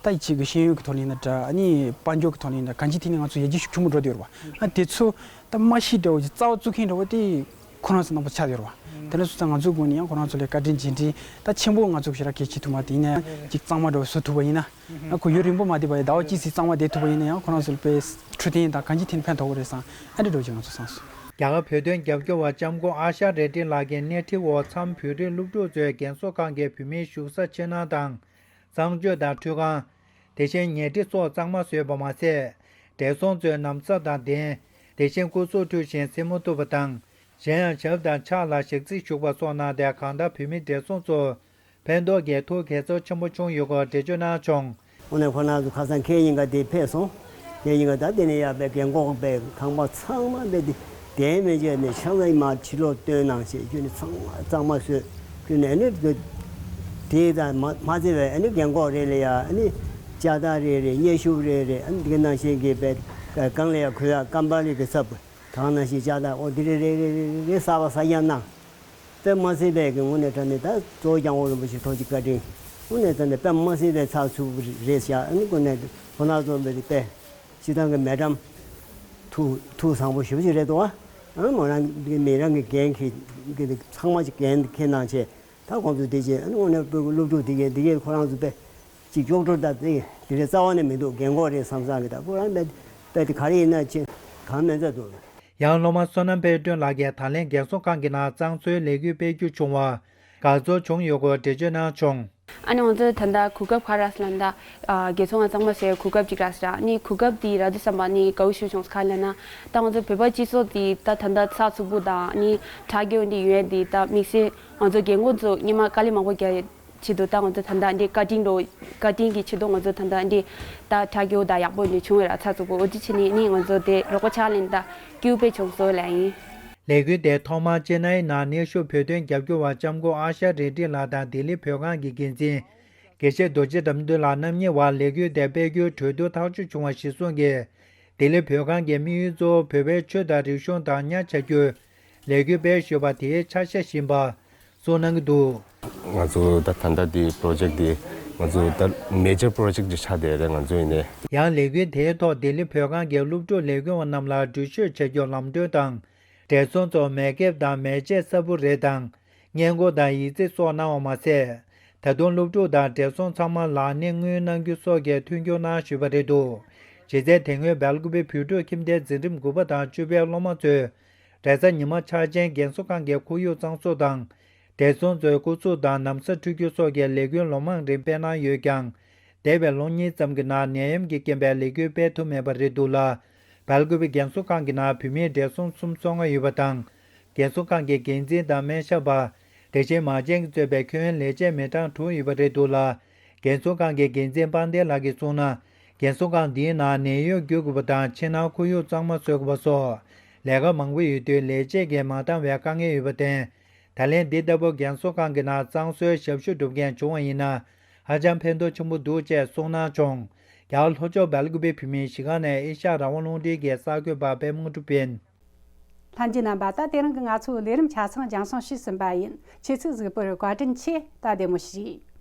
པ་ད་ཅིག་གི་ཤེས་ཡོན་གྱི་ཐོག་ནས་ཡིན་ན་འདྲ། ཨ་ནི་དཔལ་འབྱོར་གྱི་ཐོག་ནས་ཡིན་ན་གང་ཅི་དེ་ནས་ང་ཚོ་ཡར་རྒྱས་ཤུགས་ཆེན་པོ་འགྲོ་བསྡད་ཡོད་རེད་པ། ཨ་དེ་ཚོ་ད་མ་གཞི་འདྲ་བོ་ཅིག་རྩ་བ་བཙུགས་མཁན་འདྲ་བོ་དེ། ཁོ་རང་ཚོ་རྣམ་པ་ཆགས་ཡོད་རེད་བ། དེ་འདྲ་སོང་ཙང་ང་ཚོའི་སྒོ་ནས་ཡང་ཁོ་རང་ཚོ་ལ་བཀའ་དྲིན་རྗེས་དྲན། ད་ཆེན་པོ་ང་ཚོ་ཞེ་དྲག་གལ་ཆེ་ཐུབ་མ་རེད། ཡིན་ན་ཡང་ཅིག་གཙང་མ་འདྲ་བོ་བཟོ་ཐུབ་པ་ཡིན་ན། ཨ་ཁོ་ཡུན་རིང་པོ་མ་བསྡད་པ་ཡིན། ཟླ་བ་གཅིག་ཙམ་གཙང་མ་བསྡད་ཐུབ་པ་ཡིན་ན་ཡང་ཁོ་རང་ཚོ་ལ་དཔེ་འཕྲོད་བསྟེན་དང་གང་ཅི་ཐད་ནས་ཕན་ཐོགས་ཀྱི་རེད་བསམ། ཨ་འདྲ་འདྲ་བོ་ཅིག་ང་ཚོ་བསམ་སོང་། རྒྱ་གར་བོད་དོན་རྒྱབ་སྐྱོར་བ་ལྕམ་སྐུ་ཨ་ཤ་རེ་ཏི་ལགས་ཀྱི་སྣེ་ཁྲིད་འོག་མཚམས་བོད་རིགས་སློབ་ཕྲུག་ཚོས་རྒན་གསོ་ཁང་གི་བོད་མིའི་བཞུགས་ས་ཕྱི་ནང་དང་། གཙང་སྤྱོད་དང་ཁྲུས་ཁང་། དེ་བཞིན་ཉལ་ཁྲི་སོགས་གཙང་མ་བཟོས་པ་མ་ཟད། བགྲེས་སོང་ཚོས་ན་བཟའ་དང་གདན། དེ་བཞིན་སྐུ་གཟུགས་བཀྲུ་ཞིང་སེན་མོ་གཏུབ་པ་དང་། གཞན་ཡང་ཞབས་དང་ཕྱག་ལ་ཞག་ཚི་བཞུགས་པ་སོགས་གནང་སྟེ། གང་ལྟར་བོད་མི་བགྲེས་སོང་ཚོར་ཕན་ཐོགས་ཀྱི་ཐུགས་དགྱེས་ཚོར་ཆེན་པོ་བྱུང་ཡོད་སྐོར་འགྲེལ་བརྗོད་གནང་བྱུང་། དངོས་གནས་ཁོ་རང་ཚོ་ཁ་སང་ཁེ་ཉིན་ཀ་དེ་ཕེབས་སོང་། ཁེ་ཉིན་ཀ་ད་དེ་ནས་ཡར་པའི་རྒན་གོག་པའི་ཁང་པ་ཚང་མ་པའི་དེ་དེ་མེད་བྱས་ནས་ཆང་ས་མར་ཕྱི་ལོགས་བཏོན་གནང་བྱས་ཁྱོད་ནི་ཚང་མ་གཙང་མ་བཟོས། ཁྱོད་ནི་ཨ་ནི་དེ་དང་མ་མ་ཚད་པའི་ཨ་ནི་རྒན་གོག་རེ་ལ་ཡ་ཨ་ནི་ལྕགས་ཐག་རེ་རེ་མཉེན་ཤུབས་རེ་རེ། ཨ་ནི་དེ་ག་ནང་བཞིན་གྱི་པའི་སྒང་ལ་ཡ་གོས་ཡ་ཀམ་པ་ལི་གི་ཚབ་དང་ནང་བཞིན་ལྕགས་ཐག་ཨོ་དེ་རེ་རེ་རེ་རེ་རེ་གསར་པ་གསར་རྐྱང་གནང་། དཔེ་མ་སྲིད་པའི་གི་དངོས་གནས་དྲང་གནས་ད་གཙོ་བོ་སྐྱབས་མགོན་རིན་པོ་ཆེ་ཐུགས་རྗེ་བཀའ་དྲིན། དངོས་གནས་དྲང་གནས་དཔེ་མ་སྲིད་པའི་ཚགས་ཚུད་པོ་རེད་ཤག་ཨ་ནི་དངོས་གནས་ཁོ་ན་ཚོ་མི་རིགས་དཔེ་སྤྱི་བཏང་གི་མེ་ཀྲམ་ཐུགས་ཐུགས་བཟང་པོ་ཞེ་པོ་ཅིག་རེད་འདུག་ཨ་ནི་མོ་རང་གི་མི་རང་གི་འགན་འཁྱེར་གི་ཚང་མ་ཅིག་འགན་འཁྱེར་གནང་བྱས། ད་ཁོང་ཚོ་དེ་བྱས་ཨ་ནི་དངོས་གནས་སློབ་ཕྲུག་དེ་གས་དེ་གས་ཁོ་རང་ཚོ་དཔེ་ཅིག་ཀྱོག་ཀྱོག་ད་དེ་དེ་རེད་རྩ་བ་ནས་མི་འདུག་རྒན་གོག་རེད་བསམ་བསམ་གི། ད་ཁོ་རང་དཔེ་དཔེ་དེ་ག་རེ་ཡིན་ན་ཅི་གང་མེད་མཛད་འདུག་ཡང་སློབ་མ་བསོད་ནམས་དཔལ་སྒྲོན་ལགས་ཀྱིས་ད་ལན་རྒན་གསོ་ཁང་གི་ནང་གཙང་བཟོའི་ལས་འགུལ་སྤེལ་རྒྱུ་བྱུང་བར་དགའ་ཚོར་བྱུང་ཡོད་སྐོར་འགྲེལ་བརྗོད་གནང་བྱུང་། ཨ་ནི་ང་ཚོ་ད་ལྟ་གོ་སྐབས་ག་རེ་རག་ཟེར་ན། ད་རྒན་གསོ་ཁང་གཙང་མ་བཟོས་གོ་སྐབས་ཅིག་རག་ཟེར། ཨ་ནི་གོ་སྐབས་འདི་རག་དུས་ཙམ་པ་ནི་དགའ་བོ་ཞེ་པོ་བྱུང་སོང་། ག་རེ་ལབ་ན་ད་ང་ཚོ་བོད་པ་སྤྱི་ཚོགས་འདི་ད་ད་ལྟ་ཚགས་ཚུད་པོ་དང་ཨ་ནི་དྲག་སྐྱེད་འདི་ཡོད་འདི་ད་དམིགས་བསལ་ང་ཚོ་རྒན་གོག་ཚོ་སྔོན་མ་དཀའ་ལས་མང་པོ་རྒྱག་ཆེད་དུ་ད་ང་ཚོ་ད་ལྟ་འདི་བཀའ་དྲིན་འགྲོ་བཀའ་དྲིན་གྱི་ཆེད་དུ་ང་ཚོ་ད་ལྟ་འདི་ད་དྲག་སྐྱེད་དང་ཡག་པོ་འདི་བྱུང་བའི་ར་ཚ་ཚུགས་པོ་འོ་དེ་བྱས་ནས་ནི་ང་ཚོ་དེ་རོགས་པ་ཕྱག་ལེན་ད་སྐྱིད་པོ་བྱུང་སོང་ལབ་ཡིན། ལས་འགུལ་དེ་ཐོག་མར་ཅེ་ནའི་ནང་གནས་བཞུགས་བོད་དོན་རྒྱབ་སྐྱོར་བ་ལྕམ་སྐུ་ཨ་ཤ་རེ་ཏི་ལགས་དང་ལྡི་ལི་བོད་ཁང་གི་འགན་འཛིན་དགེ་བཤེས་རྡོ་རྗེ་དགྲ་འདུལ་ལགས་རྣམ་གཉིས་བར་ལས་འགུལ་དེ་སྤེལ་རྒྱུའི་གྲོས་བསྡུར་ཐག་གཅོད་བྱུང་བ་གཞིར་བཟུང་གིས། ལྡི་ལི་བོད་ཁང་གི་དམིགས་ཡུལ་གཙོ་བོ་བོད་པའི་ཆོས་དང་རིག་གཞུང་དང་ཉ་བྱ་རྒྱུའི་ལས་འགུལ་སྤེལ་བཞིན་པ་དེའི་ཆ་ཤས་ཤིག་ཡིན་པ་གསུངས་གནང་གི་འདུག་ང་ཚོ་ད་ད་ལྟ་འདི་པོ་རོ་ཇེཀ་འདི་ང་ཚོ་ད་མེ་ཇར་པོ་རོ་ཇེཀ་ཅིག་ཆགས་བསྡད་རེད་ང་ཚོ་ཡིན་ནའི། ཡང་ལས་འགུལ་དེའི་ཐོག་ལྡི་ལི་བོད་ཁང་གི་སློབ་ཕྲུག་ལས་འགུལ་བ་རྣམས་ལ་འགྲུལ་བཞུད་བྱ་རྒྱུར་ལམ་གྲོན་དང་། བགྲེས་སོང་ཚོར་མེ་ཁེབས་དང་མེ་ལྕེ་གསར་བུ་རེ་དང་། སྔས་མགོ་དང་ཡིག་ཚད་སོགས་གནང་བ་མ་ཟད། ད་དུང་སློབ་ཕྲུག་དང་བགྲེས་སོང་ཚང་མར་ལག་སྣེ་དངུལ་གནང་རྒྱུ་སོགས་ཀྱི་མཐུན་འགྱུར་གནང་ཞུས་པ་རེད་འདུག་གཞི་རྩའི་དེ་སྔོན་སྦེལ་ཀོབ་བོད་ཕྲུག་ཁྱིམ་སྡེའི་འཛིན་རིམ་དགུ་པ་དང་བཅུ་པའི་སློབ་མ་ཚོས་རེས་གཟའ་ཉི་མ་ཆར་ཅན་རྒན་གསོ་ཁང་གི་ཁོར་ཡུག་གཙང་བཟོ་དང་། བགྲེས་སོང་ཚོའི་སྐུ་གཟུགས་དང་ན་བཟའ་འཁྲུད་རྒྱུ་སོགས་ཀྱི་ལས་འགུལ་ལོ་མང་རིང་སྤེལ་གནང་ཡོད་ཀྱང་། འདས་པའི་ལོ་གཉིས་ཙམ་གྱི་ནང་ནད་ཡམས་ཀྱི་རྐྱེན་པས་ལས་འགུལ་སྤེལ་ཐུབ་མེད་པ་རེད་འདུག་ལ། སྦེལ་ཀོབ་རྒན་གསོ་ཁང་གི་ནང་བོད་མིའི་བགྲེས་སོང་སུམ་སོ་ལྔ་ཡོད་པ་དང་། རྒན་གསོ་ཁང་གི་འགན་འཛིན་དང་སྨན་ཞབས་པ། དེ་བཞིན་མང་ཆེན་གྱིས་གཙོས་པའི་ཁྱོན་ཡོངས་ལས་བྱེད་མི་གྲངས་དྲུག་ཡོད་པ་རེད་འདུག་ལ། རྒན་གསོ་ཁང་གི་འགན་འཛིན་དཔལ་ལྡན་ལགས་ཀྱིས་གསུངས་ན། རྒན་གསོ་ཁང་འདིའི་ནང་ནད་གཡོག་བསྒྱུར་དགོས་པ་དང་ཕྱི་ནང་ཁོར་ཡུག་གཙང་མ་བཟོ་དགོས་པ་སོགས་ལས་ཀ་མང་པོ་ཡོད་དུས་ལས་བྱེད་ཀྱིས་མ་འདང་བའི་དཀའ་ངལ་ཡོད་པར་བརྟེན། ད་ལན་འདི་ལྟ་བུ་རྒན་གསོ་ཁང་གི་ནང་གཙང་བཟོའི་ཞབས་ཞུ་སྒྲུབ་མཁན་བྱུང་བ་ཡིན་ན་ཧ་ཅང་ཕན་ཐོགས་ཆེན་པོ་འདུག་ཅེས་གསུངས་གནང་བྱུང་། རྒྱ་གར་ལྷོ་ཕྱོགས་སྦེལ་ཀོབ་བོད་མིའི་གཞིས་ཁང་ནས་ཨེ་ཤ་ཡ་རང་དབང་རླུང་འཕྲིན་གྱི་གསར་འགོད་པ་པད་མ་དངོས་གྲུབ་ཡིན། ལྷན་རྒྱས་རྣམ་པ། ད་དེ་རིང་གི་ང་ཚོའི་ལས་རིམ་ཆ་ཚང་རྒྱང་སྲིང་ཞུས་ཟིན་པ་ཡིན། ཁྱེད་ཚོས་གཟིགས་པར་བཀའ་དྲིན་ཆེ། ད་བདེ་མོ་བྱོས།